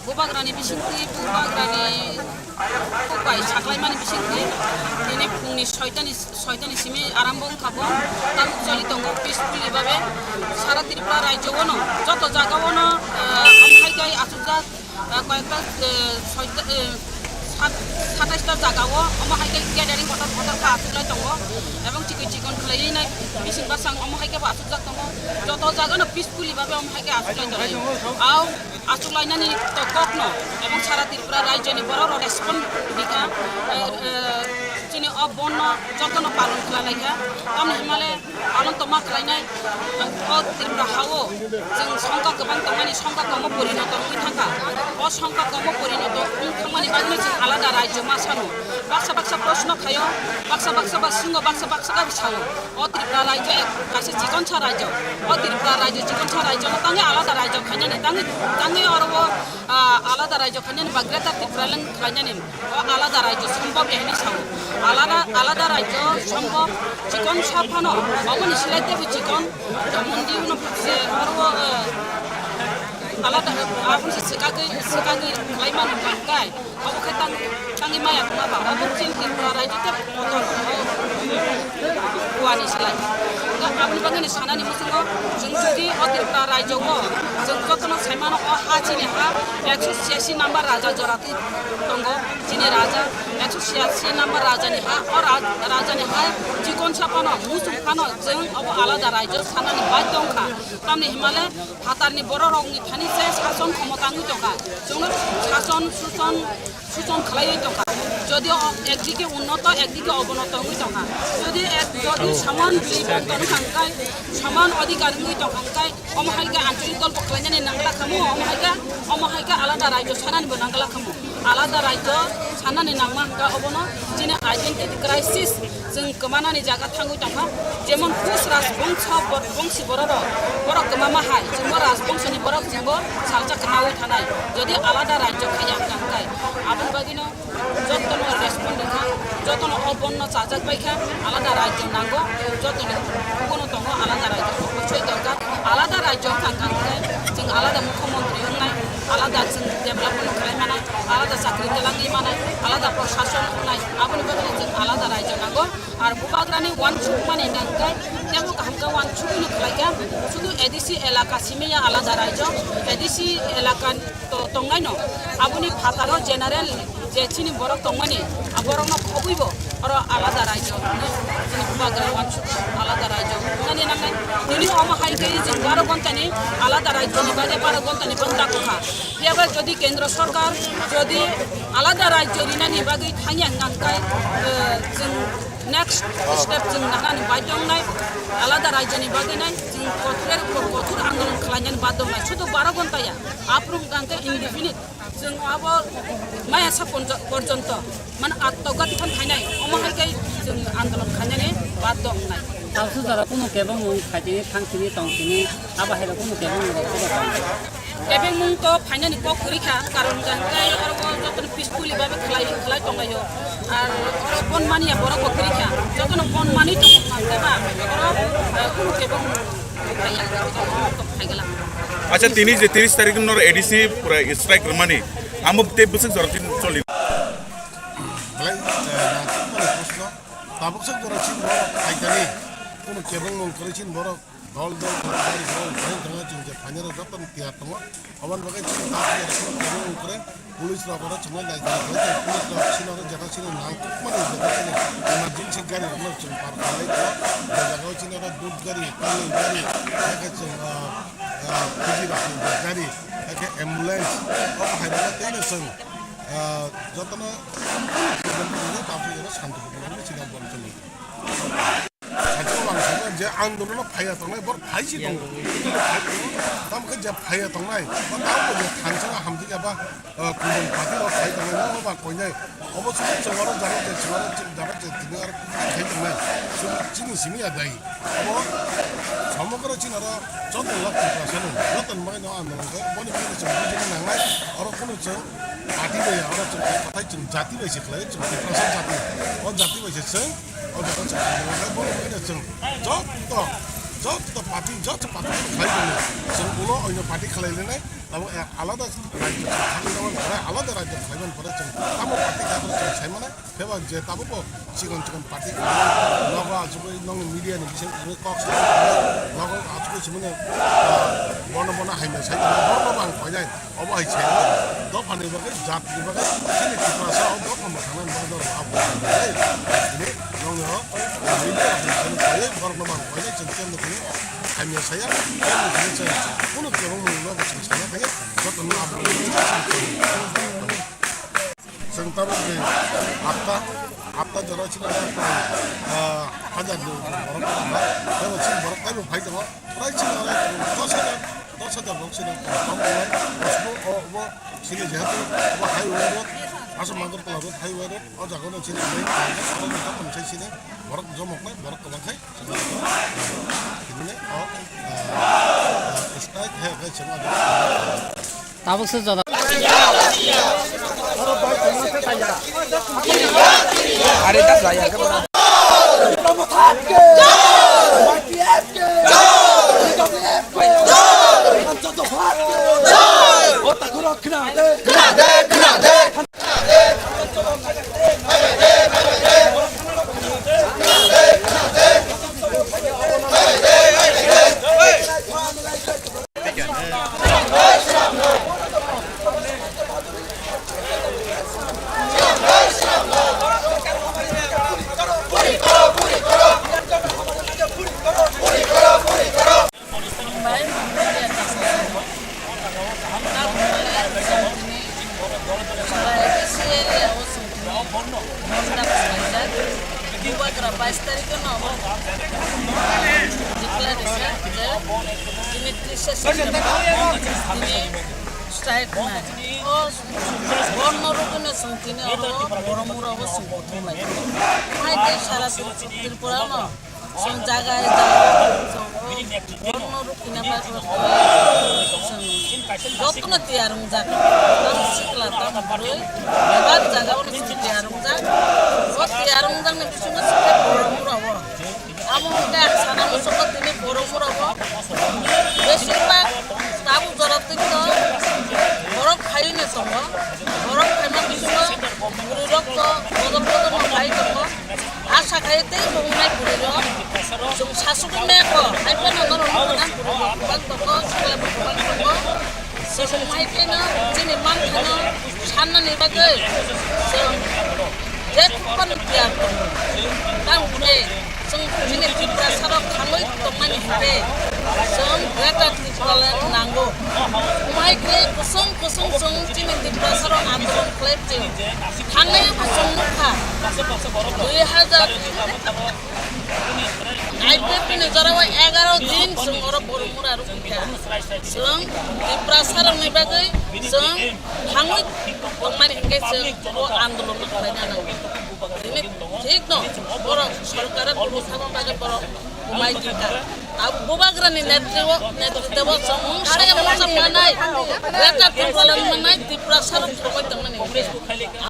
Bubagrani bisingtwi, bubagrani kokbai saklaimani bisingtwi. Tini phungni soitani, soitani simi arambo wngkha bo. Tabuk choli tongo peacefully babe. Sara Tripura rajyo ono, joto jaga ono, eh, omo hai khe achukjak. Ah, koyekta, eh, soita, eh, sat-, satais ta jaga o, omo hai khe gathering kotor kotor khe achuklai tongo, ebong chikon chikon khlaiwi nai bising bwsang omo hai khe bo achukjak tongo, joto jaga no peacefully babe omo hai khe achuklai tongo. Au achuklainani to kok no, ebong sara Tripura rajyo ni borok rok respond rikha, eh, eh, Chini o bonno jotono palon khlai lai kha. Tamni hwnmale palon tongma khlainai o Tripura hao chwng songkha kwbang tongmani songkha komo porinoto wngwi thangkha. O songkha komo porinoto wng thangmani bagwino chwng alada rajyo ma sano. Baksa baksa proshno khaio, baksa baksa ba singo, baksa baksa khe sao. O Tripura rajyo ek kaisa chikonsa rajyo. O Tripura rajyo chikonsa rajyo no tangwi alada rajyo khainani tangwi, tangwi oro o, ah, alada rajyo khainani ba Greater Tipraland khlainani. O alada rajyo sombhob ya hinwi sao. Alada, alada rajyo sombhob chikon sa phano, aboni slai teibo chikon, mondi uno se oro, eh, alada, aboni se swkagwi, swkagwi khlai mano hwnkhe, abo khe tang, tangwi maya khna ba, abo chini Tripura rajyo tei kotor, o, buani slai. Hwnkhe aboni bagwi ni sanani muchungo, chwng jodi o Tripura rajyo o, chwng jotono sai mano o ha chini ha, ekso chhiyasi number raja jora twi tongo chini raja, ekso chhiyasi number rajani ha, o ra-, rajani ha chikonsa phano, muchung phano chwng obo alada rajyo sanani badhyo wngkha. Tamni hwnmale phatarni bororokni thani se sason khomota wngwi tongkha. Chwngno sason, suson, suson khlaiwi tongkha. Jodio o ekdike unnoto, ekdike obonoto wngwi tongkha. Jodi ek, jodi saman bili bonton wngkha hwnkhe, saman odhikar wngwi tongkha hwnkhe, omo hai khe anchalik dol bo khlainani nangla khamu, omo hai khe, omo hai khe alada rajyo sanani bo nangla khamu. Alada rajyo sanani nangma hwnkha obono chini identity crisis, chwng kwmanani jaga thangwi tongkha. Jemon Kush rajbongso bo-, bongsi bororok, borok kwmama hai, chwngbo rajbongsoni borok chwngbo salsa kwmawi thanai. Jodi alada rajyo khaiya hwnkha hwnkhe, aboni bagwino jotono respond wngkha, jotono o bonno chajak bai kha, alada rajyo nango, jotoni bukuno tongo alada rajyo, obosoi dorkar, alada rajyo wngkha hwnkha hwnkhe chwng alada mukhyamantri wngnai, alada chwng development khlai manai, alada chakri twlangwi manai, alada prashason wngnai, aboni bagwi chwng alada rajyo nango. Ar bubagrani uansukmani hwnkha hwnkhe teibo kaham khe uansukmani khlai kha, sudu A D C elaka simi ya alada rajyo, A D C elaka to tongnaino, aboni phataro general je chini borok tongmani, a borokno khobwibo oro alada rajyo hinwi chini bubagra uansukha, alada rajyo wngnani nangnai. Tini omo hai khe chwng baro ghontani alada rajyoni bagwi baro ghontani bondha kokha. Phiyaba jodi kendro sorkar jodi alada rajyo rinani bagwi thangya hwnkha hwnkhe, eh, chwng next step chwng nanani badhyo wngnai, alada rajyoni bagwi nai chwng kothor, kothor andolon khlainani badhyo wngnai. Sudu baro ghonta ya, aphuru hwnkha hwnkhe indefinite. Chwng abo maya sa ponjo-, porjonto, mane, attoga tiphano phainai, omo hai khe chwng andolon khainani badhyo wngnai. Tabuk jora kunu kebengmung khaitini thangtini tongtini, abo hai rok kunu kebengmung rok kebo tong. Kebengmung to phainani kok kwrwi kha, karon hwnkha hwnkhe oro o jotono peacefully babe khlai, khlai tonglaio. Ar oro bon mani ya borok bo kwrwi kha, jotono bon mani tong hwnkha hwnkhe ba oro, eh, kunu kebengmung. Acha, tini je tiris tarik no A D C pura strike rwmani, amo tei bwswk jora tin choli. Belai, eh, nangkukmani proshno. Tabuk swk jora chini borok phaikani, kunu kebengmung kwrwi chini borok dol dol khlai gari borok phaina thangna chwng je phainai rok jotono tiyar tongo. Aboni bagwi chwng ta tiyar tongo, kebengmung kwrwi. Police rok oro chwngno naijak, police rok chini oro jeta chini nangkukmani jeta chini emergency gari rokno chwng par khlai tongo. Je jagao chini oro dud gari, kani gari, hakhe chwng, ah, ah, Fuji rokni gari, hakhe ambulance, o hai rokno teino chwng, ah, jotono tabuk oro shanti kupulokno chini oro chwng. Haikhe ang saimano je andolono phaiya tongnai, bor phai si tongo. Tamo khe je phaiya tongnai, bo tamo bo je thansa hamjak eba, ah, kubun party rok phai tongnai, no ba koinai. Obo se chwng oro jara je, chwng oro jara je, tini oro khai tongnai. Chini simi ya dai. Obo somogro chini oro joto lok Tiprasa no, joto ni bagwi no andolon khe, boni bagwi chwng bujina nangnai. Oro kunu chwng party bai ya, oro chwng khe kwthai chwng jati bai se khlai, chwng Tiprasa jati. O jati bai se chwng O jaga chwng khainai, bo wngkhe chwng joto, joto party, joto party khlai tongwi chwng ulo oino party khlai lenai, abo alada rajyo khlai mani pore, alada rajyo khlai mani pore chwng tamo party kha chwng sai mano, khe ba je tabuk bo chikon chikon party khlai nogo achugwi nong media ni bising kok sai nogo achugwi simi bono bono hai mano sai bono bo ang koi nai. Obo hai se dophani bagwi, jatni bagwi, chini Tiprasa o dopha mwthangna bagwi norok abo hai. Tini nongni o media hai se borokno mang painai chwng kemno tini hamya saya, kemno tini chwng kunu kebengmung no chwng sana thangya, jotono abo chwng Tabuk ni hapta, hapta jora chini borok, ah, hajar ni borok tongma. Tei bo chini borok tei bo phai tongo. Prai chini oro dos hajar, dos hajar borok chini tong tongo. Bo, bo chini jehetu bo highway road, Assam Agartala road highway road, o jaga no chini main target, oro ni tong tong sai chini borok jomok nai, borok kwbang khai. Tabuk se jora. Are ta jaya ke bara. Bai, bubagra bais tarikh no declare khe je tini tris September tini strike nai. O borno rwgwino chwng tini oro boromura o chwng kuthum lai. Hai tei sara Tripura no Chwng jaga jaga chwng o borno rukina bagwi chwng jotono tiyar wngjak. Tamo sikla, tamo bwrwi, bebak jaga o chwng tiyar wngjak. O tiyar wngjak ni bisingo chwng boromura o. Amo hwnkhe ang sana muchungo tini boromura o. Besibak tabuk jora twi borok phaiywi no tongo. Borok phaima bisingo bwrwi rok to bodol bodol no phai tongo. Asa khai tei bo wngnai bwrwi rok. Chwng sasugwi mekho, hai phano norok nukha na bwrwi rok kwbang tongo, sikla bo kwbang tongo. Chwng hai kheno chini manthano sannani bagwi chwng je phano tiyar tongo. Tamo hwnkhe chwng chini Tiprasa rok thangwi tongmani hwnkhe chwng Greater Tipraland nango. Omo hai khe kusung kusung chwng chini Tiprasa rok andolon khlai chwng thangnai bo chwng nukha. Dui hajar I P F T ni jora o egaro din chwng oro borok mura rwkha. Chwng Tiprasa rokni bagwi chwng thangwi tongmani hwnkhe chwng o andolon no khlaina nango. Tini thik no, borok sorkar o kubui thangma bagwi borok bumai thangkha. Abo bubagrani netri o, netritwo chwng mungsa ya mungsa manai, Greater Tipraland manai, Tiprasa rok thangwi tongmani hwnkhe.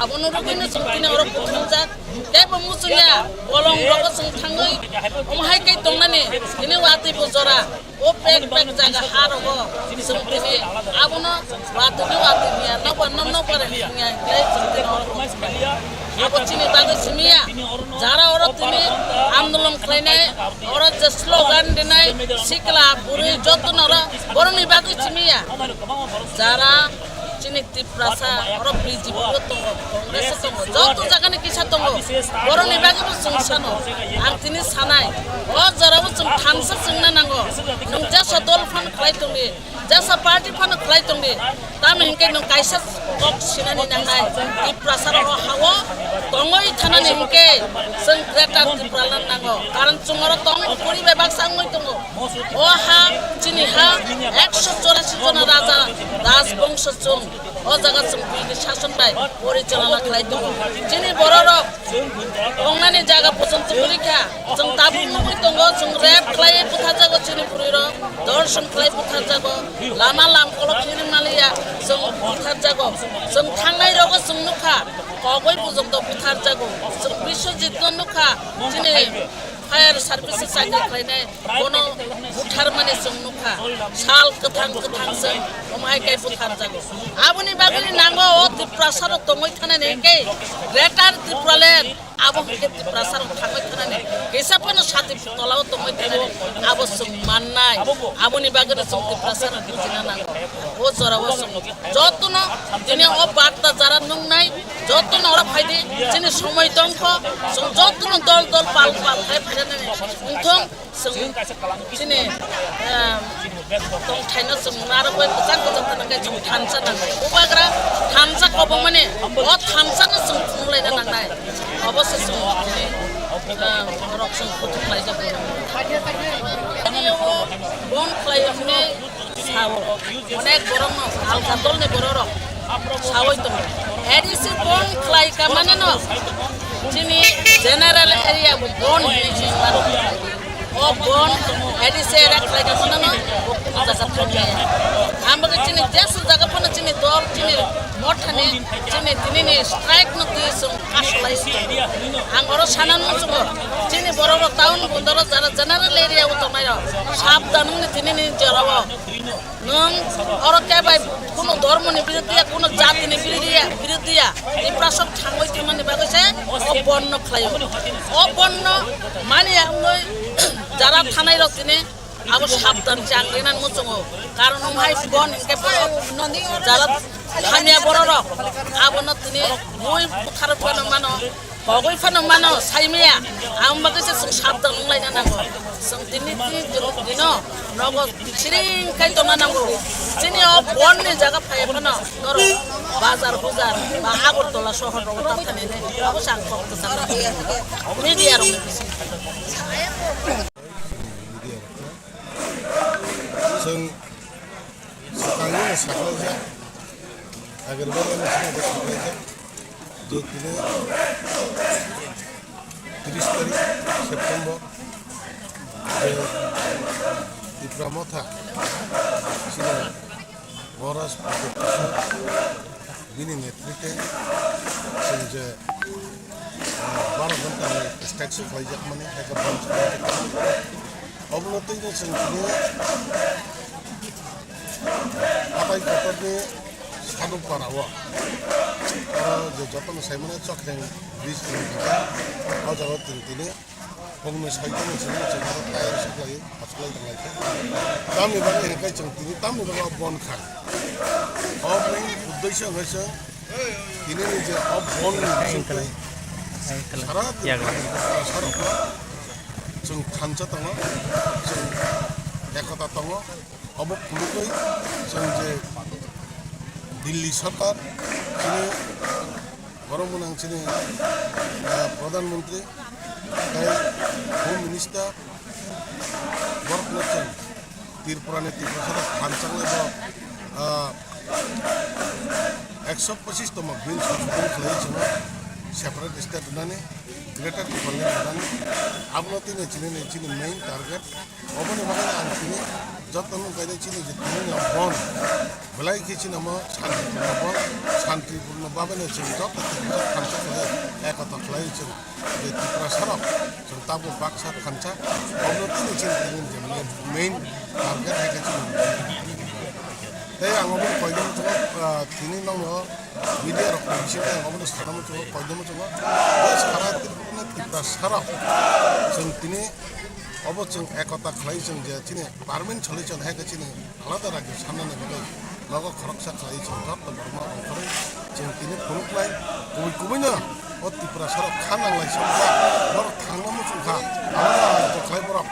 Abono rwgwino chwng tini oro kuthumjak. Tei bo muchungya, bolong rogo chwng thangwi, omo hai khe tongnani, tini watwi bo jora, o pek pek jaga ha rogo, chwng tini abono watwi ni watwi niya, nokbar no nokbar niya, hwnkhe chwng tini oro kuthumjak. Abo chini bagwi simiya, jara oro tini andolon khlainai, oro je slogan rinai, sikla, bwrwi jotono oro boroni bagwi simiya. Jara chini Tiprasa, oro B J P o tongo, Congress o tongo, joto jagani kisa tongo. Boroni bagwi bo chwng sano. Ang tini sanai, o jora o chwng thansa chwngna nango. Nwng jesa dol phano khlai tongdi, jesa party phano khlai tongdi. Tamo hinkhe nwng kaisa kok sinani nangnai. Tiprasa rok o ha o tongwi thanani hinkhe chwng Greater Tipraland nango. Karon chwng oro tong puri bai baksa wngwi tongo. O ha chini ha ekso chorasi jona raja rajbongso chwng. O jaga chwng buini sason bai porichalona khlai tongo. Chini bororok tongnani jaga pojonto kwrwi kha. Chwng tabuk nugwi tongo, chwng rape khlaiwi butharjago chini bwrwirok, dhorshon khlai butharjago, lama lamkolok hiring maliya chwng butharjago. Chwng thangnai rogo chwng nukha, kogwi pojonto butharjago. Chwng Biswajitno nukha, chini fire service chakri khlainai. Bono butharmani chwng nukha, sal kwthang kwthang chwng omo hai khe butharjago. Aboni bagwi nango o Tiprasa rok tongwi thanani hinkhe Greater Tipraland, abo hinkhe Tiprasa rok thangwi thanani, kisa phano sati tolao tongwi thanani abo chwng mannai. Aboni bagwino chwng Tiprasa rok bujina nango. O jorao chwng jotono tini o barta jara nuknai, jotono oro phaidi, chini somoi tongkho, chwng jotono dol dol pal pal khai phainani wngthong. Chwng Chini, ah, tongthaino chwng narwgwi kwchang kwchang thanangkhe chwng thansa nangnai. Bubagra thansa kobongmani, o thansano chwng phunuglaina nangnai. Obo se chwng, ah, borok chwng kuthum laijak. Bon khlai hwnwi sao. Onek borokno alka dolni bororok saui tongo. A D C bon khlai ka maneno chini general area bo bon hwnwi hwnwi mano. O bon A D C area khlai ka maneno bo kuno jaga thangya. Ang bagwi chini jesu jaga phano chini dol, chini mothani, chini tinini strike no twi chwng kasulai si. Ang oro sana nung chungo. Chini bororok town bondoro jara general area o tongnai rok. Sabdan wngni tinini jorao. Nwng oro khe bai kuno dhormoni biruddhiya, kuno jatini biruddhiya, biruddhiya, Tiprasok thangwi thangmani bagwi se o bonno khlaio. O bonno mani wngwi jara thanai rok tini abo sabdan chang rinan muchungo. Karon wng hai bon hinkhe borok jara thania bororok abono tini bui buthar phano mano. Kogwi phano mano saimaya, ang bagwi se chwng sabdan wnglaina nango. Chwng tini tini dino nogo siring khai tongna nango. Chini o bon ni jaga phai phano norok bazar bujar ba Agartala sohor rogo tathani ne. Abo sang kok ta media rok ni bising. Chwng swkangni saklaijak, Agarbalani saklaijak. Je tini tris tarik September, je Tipra Motha, chini Maharaj Pradyot Kishore, bini netrite, chwng je, ah, baro ghonta ni strike se khlaijak mani, hai khe bandh khlaijak. Obono twi no chwng tini Hatai kotorni Sadupara o, oro je jotono saimano Chokreng bridge ni hwnka, o jaga o tini tini bongni saitoni simi chwng aro tire suklai, hachuklai tonglai kha. Tamni bagwi hwnkhai chwng tini tamni bagwi o bon kha. O main uddesho hwnkhai chwng tini ni je o bon ni bisingtwi sara Tripura ni sarokno chwng thansa tongo, chwng ekota tongo. Obo phunugwi chwng je Delhi sorkar chini borok mwnang chini, ah, Pradhan Mantri tei Home Minister borokno chwng Tripura ni Tiprasa rok phan changnai borok, ah, ekso pochis tongma bill sanshon khlaiwi chwngno separate state rwnani, Greater Tipraland rwnani, abono tini chini, chini main target. Oboni bagwi ang tini jotono kainwi chini je tini no bon belai khe chini omo santipurno bon, santipurno bagwino chwng joto tini thansa khlai, ekota khlai chwng je Tiprasa rok chwng tabuk baksa thansa, omo tini chini tini je main, main target hai khe chini. Tei ang obo koidon chwng, ah, tini nokno media rok ni bisingo ang obo sana muchungo, koidon muchungo, je sara Tiprasa rok chwng tini Obo chwng ekota khlai chwng je chini permanent solution hai khe chini alada rajyo sannani bagwi nogo khoroksa khlai chwng joto borokno ongkhorwi chwng tini phunuknai kubui kubuino o Tiprasarok kha nanglai sokha borok thangna muchungkha alada rajyo khlai borok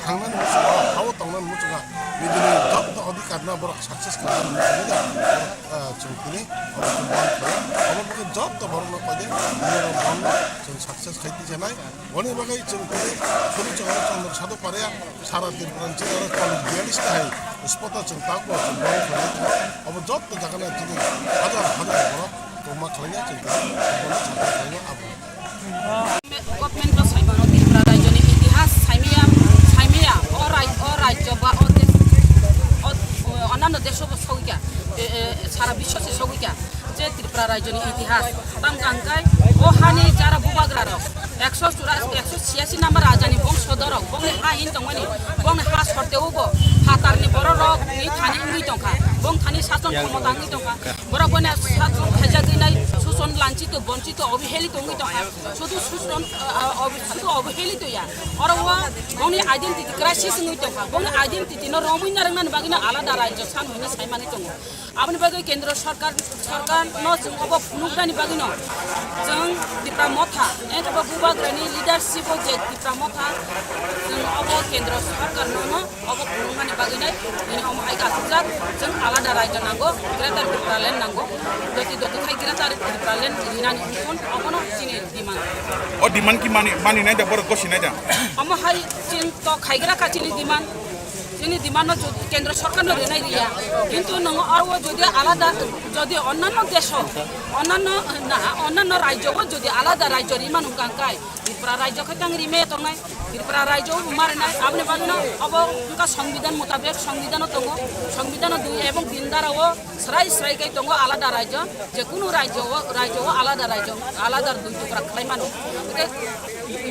thangnani muchungo hao tongnani muchungkha nijini joto odhikarno borok success khlainani muchungwi da borok, ah, chwng tini obo chwng ban khlai obo bagwi joto borokno koi de nini rok ban chwng success khai tisa nai. Boni bagwi chwng tini Surya Chandra Sadhu Paria sara Tripura ni chini oro cholish biyalish ta hai spot o chwng tabuk bo chwng boni khlai kha. Obo joto jaga no tini hajar hajar borok tongma khlai ya chwng tini bono chwng khlai ya abo. Government no sai mano Tripura rajyo ni itihas saimaya, saimaya o rai-, o rajyo ba o desh, o, o, onano desho bo sogwi kha, e, e, sara bisho se sogwi kha. Je Tripura rajyoni itihas, tam kangkai, o hani jara bubagra rok, ekso chura-, ekso chiyasi number rajani bongsodor rok, bongni ha hin tongmani, bongni ha sorteo bo, phatarni borok rok ni thani wngwi tongkha, bong thani sason khomota wngwi tongkha, borok boni sason khaijagwi nai, suson lanchito, bonchito, obohelito wngwi tongkha, sudu suson, ah, ah, obo-, sudu obohelito ya, oro o bongni identity crisis wngwi tongkha, bongni identity no romwi narwknani bagwino alada rajyo san hwnwi saimani tongo. Aboni bagwi kendro sorkar, sorkar no chwng obo phunuknani bagwi no chwng Tipra Motha Tha, ento bo Bubagrani leadership o je Tipra Motha, chwng obo kendro sarkar no no obo phunukmani bagwi nai, bini omo hai kasijak, chwng alada raijo nango, Greater Tipraland nango, joti joti khai Greater Tipraland rinani unkun, obono chini demand. O demand ki mani, mani nai da, borok gosi nai da? Omo hai chini to khaigra ka chini demand. Chini demand no jodi kendro sarkar no rinai riya, kintu nongo aro jodi alada, jodi onnanno desho, onnanno na, onnanno rajyo o jodi alada rajyo rima nung kang kai, Tripura rajyo khe tang rime tongnai, Tripura rajyo o marinai, aboni bagwi no obo wngkha songbidan mutabek, songbidan o tongo, songbidan o dui ebong tin dara o srai srai kai tongo alada rajyo, je kunu rajyo o, rajyo o alada rajyo, alada dui tukra khlai mano, hwnkhe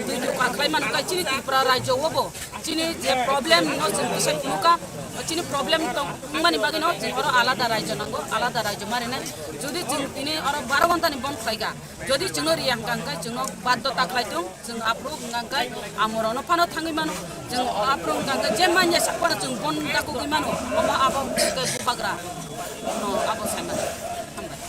dui tukra khlai mano kai chini Tripura rajyo o bo. Chini je problem no chwng kisa phunukha, chini problem tong wngmani bagwi no chwng oro alada raijo nango, alada raijo marinai. Jodi chwng tini oro baro ghonta ni bond khlaikha, jodi chwngno riya hwnkha hwnkhe chwngno baddo ta khlai thung, chwng aphuru hwnkha hwnkhe amorokno phano thangwi mano, chwng aphuru hwnkha hwnkhe je manya sak phano chwng bond dakugwi mano, omo abo hwnkhe Bubagra no abo sai mano. Hambai.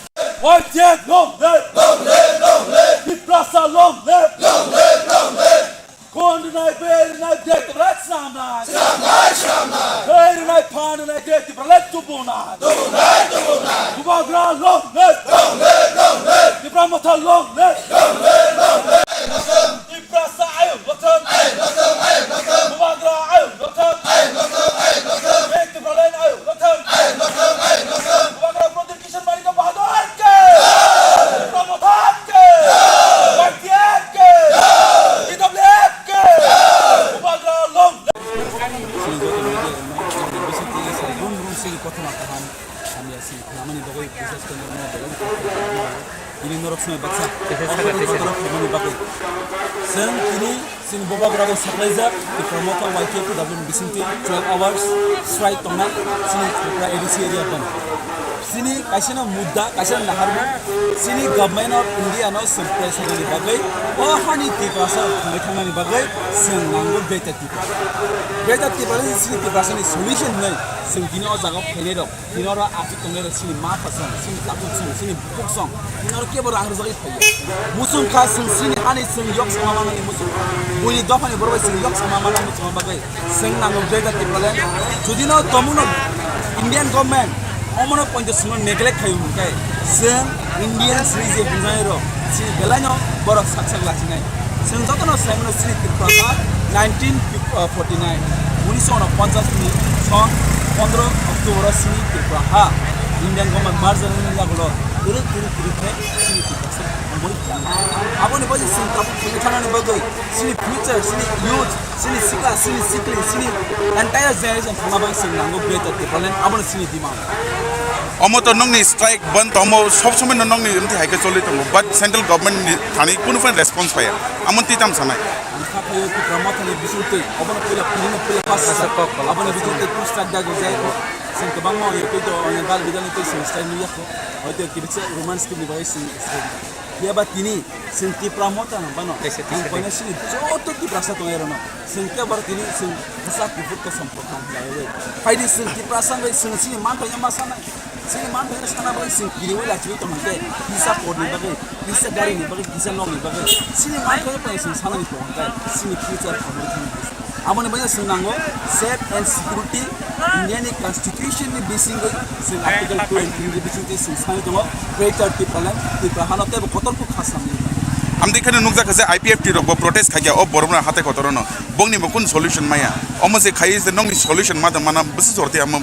Y T F long live! Long live, long live! Tiprasa long live! Long live, long live! Khon rwnai, bel rwnai, dek rwk swnamnai. Swnamnai, swnamnai. Bel rwnai, phan rwnai, dek Tipraland tubunai. Tubunai, tubunai. Bubagra long live. Long live, long live. Tipra Motha long live. Long live, long live. Tiprasa ayuk lothang. Ayuk lothang, ayuk lothang. Bubagra ayuk lothang. Ayuk lothang, ayuk lothang. Dek Tipraland ayuk lothang. Ayuk lothang, ayuk lothang. Bubagra Pradyot Kishore Manikya Bahadur ke! Tipra Motha ke! Y T F ke! T W F ke! Bubagra long live! Sini joto media rok no, bising twi sal rum rum sini kothoma kaham hamya sini khnamani bagwi, bisas khe norok no bagwi. Ini norok sumai baksa. Teisa saka, teisa. Kotor khamani bagwi. Seng ini Chini Bubagra bo saklaijak, Tipra Motha Y T F W bisingtwi twelve hours strike tongna chini Tripura A D C area band. Chini kaisa no mudda, kaisa no naharmung, chini Government of India no chwng pressure ni bagwi, o hani Tiprasa thangwi thangnani bagwi chwng nango Greater Tipra. Greater Tipra ni chini Tiprasa ni solution hwnwi chwng tini o jaga o phainai rok. Tini oro achuk tongnai rok chini ma pha song, chini takhuk song, chini bukhuk song, tini oro kebo rang rwjagwi phaiya. Muchung kha chwng chini hani chwng yok sama manani muchung kha. Buini dophani borok bai chwng yok sama manani muchung kha bagwi chwng nango Greater Tipraland. Jodi no tomung no Indian government omono poito chwngno neglect khaio hwnkhe chwng Indian sri je hwnjanai rok chini belai no borok sak sak lachinai. Chwng jotono sai mano chini Tripura ha nineteen forty nine, unisho unoponchas ni song pondro October o chini Tripura ha Indian government merger wngmani yagulo kwrwi kwrwi kwrwi khe chini Tripura se wngmani. Aboni bagwi chwng tabuk thangwi thangnani bagwi chini future, chini youth, chini sikla, chini sikli, chini entire generation thangna bagwi chwng nango Greater Tipraland, abono chini demand. Omo to nokni strike bandh omo sob somoi no nokni mti hai khe choli tongo, but central government ni thani kunu phano response phaiya, amo twi tam sanai. Ang kha phaio Tipra Motha ni bising twi, obono puila philino puila pass. Asa kok, kok. Aboni bising twi kunu strike da go jai ko. Sing kwbangma oya twi to oya dal bidal ni twi sing strike ni yakho. Hoito kibisa romance ni bai sing strike. Phiya ba tini chwng Tipra Motha no bano. Kaisa, kaisa. Ang koina sini joto Tiprasa tong ero no. Chwng khe bar tini chwng bwsa kuphur kosom kothom khlaiwi. Phaidi chwng Tiprasa bai chwng chini manthai ma sanai. Chini manthai sana bai chwng kiriwi lachiwi tong khe. Kisa por ni bagwi, kisa gari ni bagwi, kisa nok ni bagwi. Chini manthai bai chwng sanani tong khe. Chini future hamri thani. Aboni bagwi chwng nango safe and security, India ni constitution ni bisingwi chwng article two and three ni bisingtwi chwng sanwi tongo, Greater Tipraland, Tripura hano teibo kotor khe kha samni. Amtwi kheno nukjakha je I P F T rok bo protest khaikha o borok rok hatai kotor no, bongni bo kun solution maya, omo se khai se nokni solution ma tong mana bwswk jorti amo.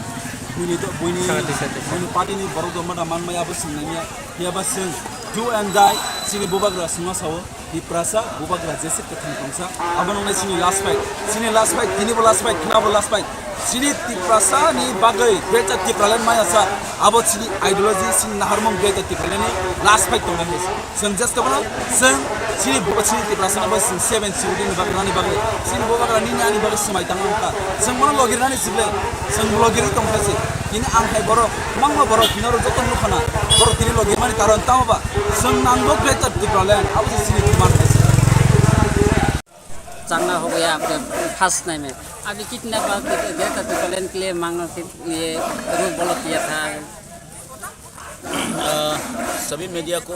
Buini do, buini, buini party ni borok do ma da man maya bo chwng nangya, phiya ba chwng do and die, chini bubagra chwngno sao. Tiprasa, bubagra jese kwthang tongsa. Abo nongnai chini last fight. Chini last fight, tini bo last fight, khna bo last fight. Chini Tiprasa ni bagwi Greater Tipraland maya sa. Abo chini ideology, chini naharmung Greater Tipraland ni last fight tongnai. Chwng just kono, chwng chini buba chini Tiprasa ni bagwi chwng seven security ni bagwi, nani bagwi. Chini bubagra nini ani bagwi swmai tangma wngkha. Chwng bono logirnani sible. Chwng logirwi tongkha se. Tini ang hai borok, kwbangma borok, tini oro joto nukha na. Borok tini logimani karon tamo ba? Chwng nango Greater Tipraland, abo se chini demand hai se. Changna ho gaya, apne first time hai. Abhi kitna baar Greater Tipraland ke liye manga ke liye rule bolo kiya tha? अ, सभी मीडिया को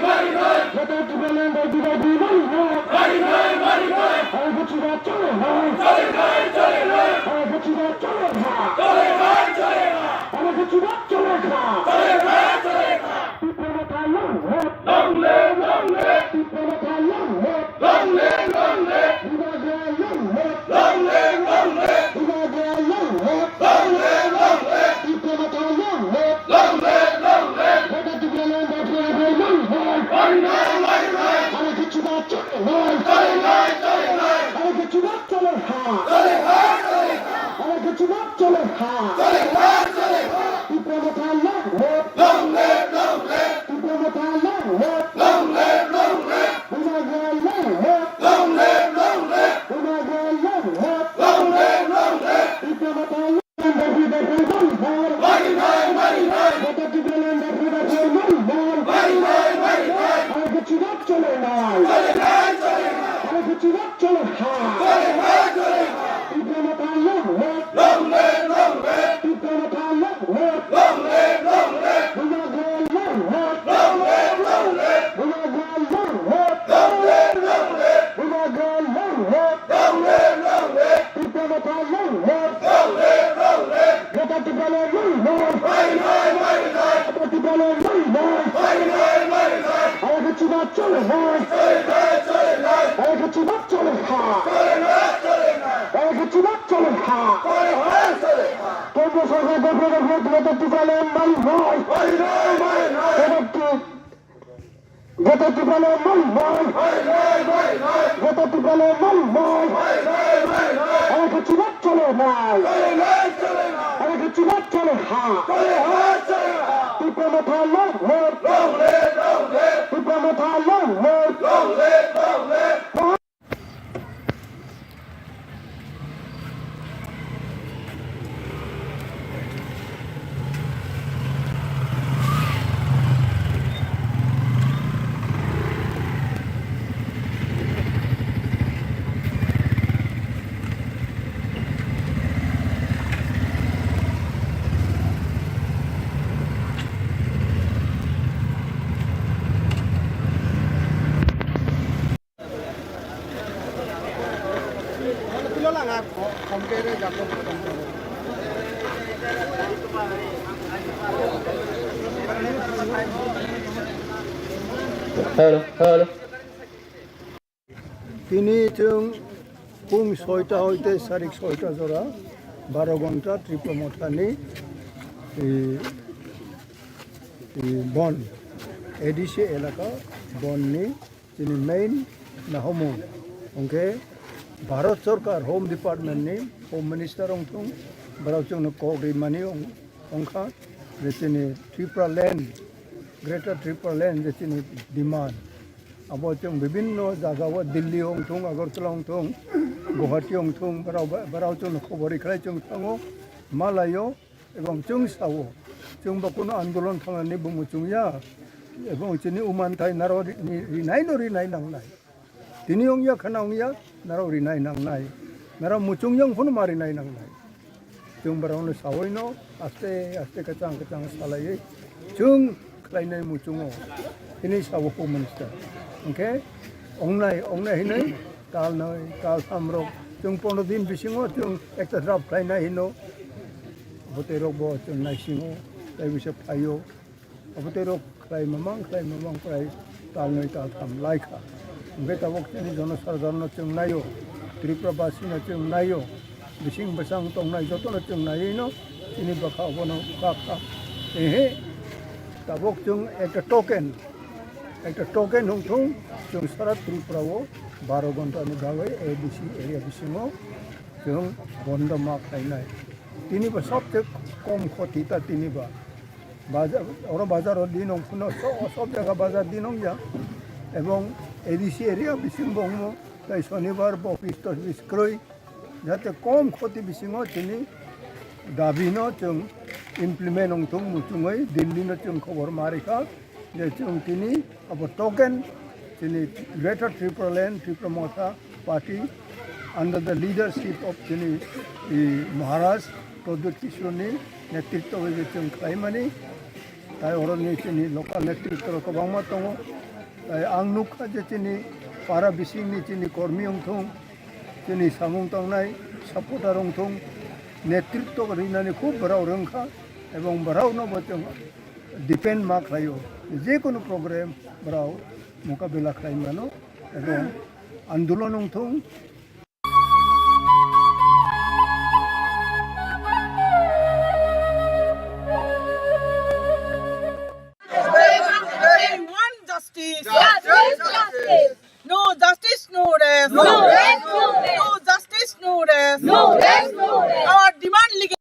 Greater Tipraland by D Y B bari hai. Bari hai, bari hai. Aro buchiba chole hai. Chole hai, chole hai. Aro buchiba chole hai. Chole hai, chole hai. Aro buchiba chole hai. Chole hai, chole hai. Tipra Motha long live. Long live, long live. Tipra Motha long live. Long live, long live. Bubagra long live. Long live, long live. Bubagra long live. Long live, long live. Tipra Motha long live. Long live, long live. Greater Tipraland by D Y B long live. Tipra Motha long live! Long live, long live! Tipra Motha long live! Long live, long live! Bubagra long live! Long live, long live! Bubagra long live! Long live, long live! Bubagra long live! Long live, long live! Tipra Motha long live! Long live, long live! Greater Tipraland long live! Mari nai, mari nai! Greater Tipraland long live! Mari nai, mari nai! Arekha chuba chole nai! Chole nai, chole nai! Arekha chuba chole ha! Chole nai, chole nai! Arekha chuba chole ha! Chole nai, chole nai! Kendra sorkar gopro gopro Greater Tipraland mari nai! Mari nai, mari nai! Greater Ti-, Greater Tipraland mari nai! Greater Tipraland mari nai! Arekha chuba chole nai! Arekha chuba chole ha! Tipra Motha long live! Tipra Motha long live! Hello, hello. Tini chwng pung soita hoite sarik soita jora baro ghonta Tipra Mothani, e, e, bon, A D C elaka bonni chini main nahomung. Hwnkhe Bharat Sarkar Home Department ni Home Minister wngthung, borok chwngno kok rimani wng-, wngkha je chini Tipraland, Greater Tipraland je chini demand. Abo chwng bibinno jaga o, Delhi wngthung, Agartala wngthung, Guwahati wngthung, borok, borok chwngno khobor rikhlai chwng thango, malaio. Ebong chwng sao, chwngbo kunu andolon khamani bo muchungya, ebong chini umanthai naro ri-, ni-, rinaino rinai nangnai. Tini wngya khana wngya, naro rinai nangnai. Naro muchungya wng phano ma rinai nangnai. Chwng borokno saoino aste aste kwchang kwchang salaiwi chwng khlainai muchungo hwnwi sao Home Minister. Hwnkhe ongnai, ongnai hwnwi tal noi, tal tham rok chwng pondro din bisingo chwng ekta draft khlainai hino. Bwtwi rok bo chwng naisingo, tei bisa phaio. Bwtwi rok khlai mamang, khlai mamang prai tal noi, tal tham lai kha. Hwnkhe tabuk chini jono sarjano chwng naio, Tripura basino chwng naio. Bising bwsang tongnai jotono chwng naiwi no chini bwkha obono kha kha. Ehe, tabuk chwng ekta token, ekta token wngthung, chwng sara Tripura o baro ghonta ni bagwi A D C area bisingo chwng bondo ma khlainai. Tini bo sobse kom khoti ta tini ba. Bajar, oro bajar o din wng phano so-, sob jaga bajar din wng ya. Ebong A D C area bising bo wngmo, tai sonibar bo office to office kwrwi. Jate kom khoti bisingo chini dabi no chwng implement wngthung muchungwi Delhi no chwng khobor ma rikha je chwng tini abo token chini Greater Tipraland, Tipra Motha Party under the leadership of chini, i, Maharaj Pradyut Kishore ni netritwo bai je chwng khlaimani. Tai oroni chini local netritwo rok kwbangma tongo. Tai ang nukha je chini para bisingni chini kormi wngthung, chini samung tangnai supporter wngthung, netritwo rinani khub borok rwngkha, ebong borokno bo chwng depend ma khlaio. Jekunu program borok mokabela khlai mano, ebong andolon wngthung. We want justice. Justice, justice. No justice, no rest. No rest, no rest. No justice, no rest. No rest, no rest. Our demand legal.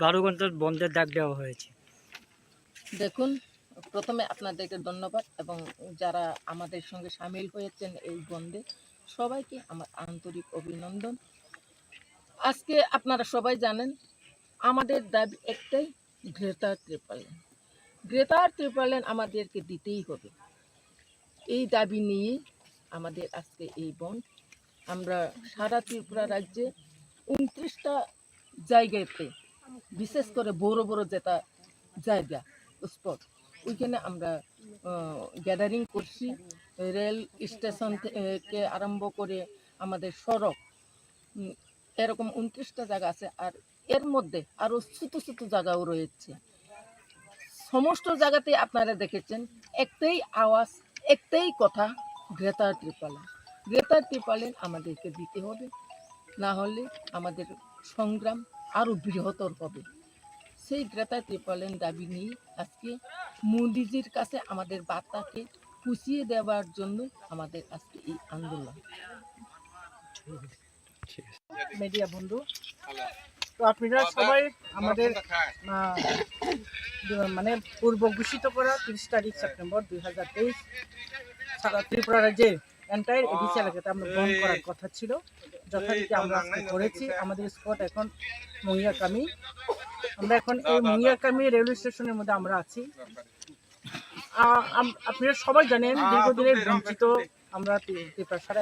বারো ঘন্টার বন্ধের ডাক দেওয়া হয়েছে। দেখুন, প্রথমে আপনাদেরকে ধন্যবাদ এবং যারা আমাদের সঙ্গে সামিল হয়েছেন এই বন্ধে, সবাইকে আমার আন্তরিক অভিনন্দন। আজকে আপনারা সবাই জানেন, আমাদের দাবি একটাই, গ্রেটার টিপারল্যান্ড। গ্রেটার টিপারল্যান্ড আমাদেরকে দিতেই হবে। এই দাবি নিয়ে আমাদের আজকে এই বন্ধ। আমরা সারা ত্রিপুরা রাজ্যে ঊনত্রিশটা জায়গাতে, বিশেষ করে বড় বড় যেটা জায়গা, স্পট, ওইখানে আমরা গ্যাদারিং করছি। রেল স্টেশন থেকে আরম্ভ করে আমাদের সড়ক, উম, এরকম ঊনত্রিশটা জায়গা আছে। আর এর মধ্যে আরো ছোট ছোট জায়গাও রয়েছে। সমস্ত জায়গাতে আপনারা দেখেছেন, একটাই আওয়াজ, একটাই কথা, গ্রেটার টিপারল্যান্ড। গ্রেটার টিপারল্যান্ড আমাদেরকে দিতে হবে, না হলে আমাদের সংগ্রাম আরো বৃহত্তর হবে। সেই গ্রেটার টিপারল্যান্ড দাবি নিয়ে আজকে মোদিজির কাছে আমাদের বার্তাকে পৌঁছিয়ে দেওয়ার জন্য আমাদের আজকে এই আন্দোলন। মিডিয়া বন্ধু, তো আপনারা সবাই আমাদের, আহ, মানে, পূর্ব ঘোষিত করা তিরিশ তারিখ সেপ্টেম্বর দুই হাজার তেইশ সারা ত্রিপুরা রাজ্যে এন্টায়ার এডিসি এলাকাতে আমরা বন্ধ করার কথা ছিল, যথারীতি আমরা আজকে করেছি। আমাদের স্পট এখন মুঙ্গিয়াকামি। আমরা এখন এই মুঙ্গিয়াকামি রেলওয়ে স্টেশনের মধ্যে আমরা আছি। আহ, আম-, আপনারা সবাই জানেন, দীর্ঘদিনের বঞ্চিত আমরা তি-, ত্রিপুরা সারা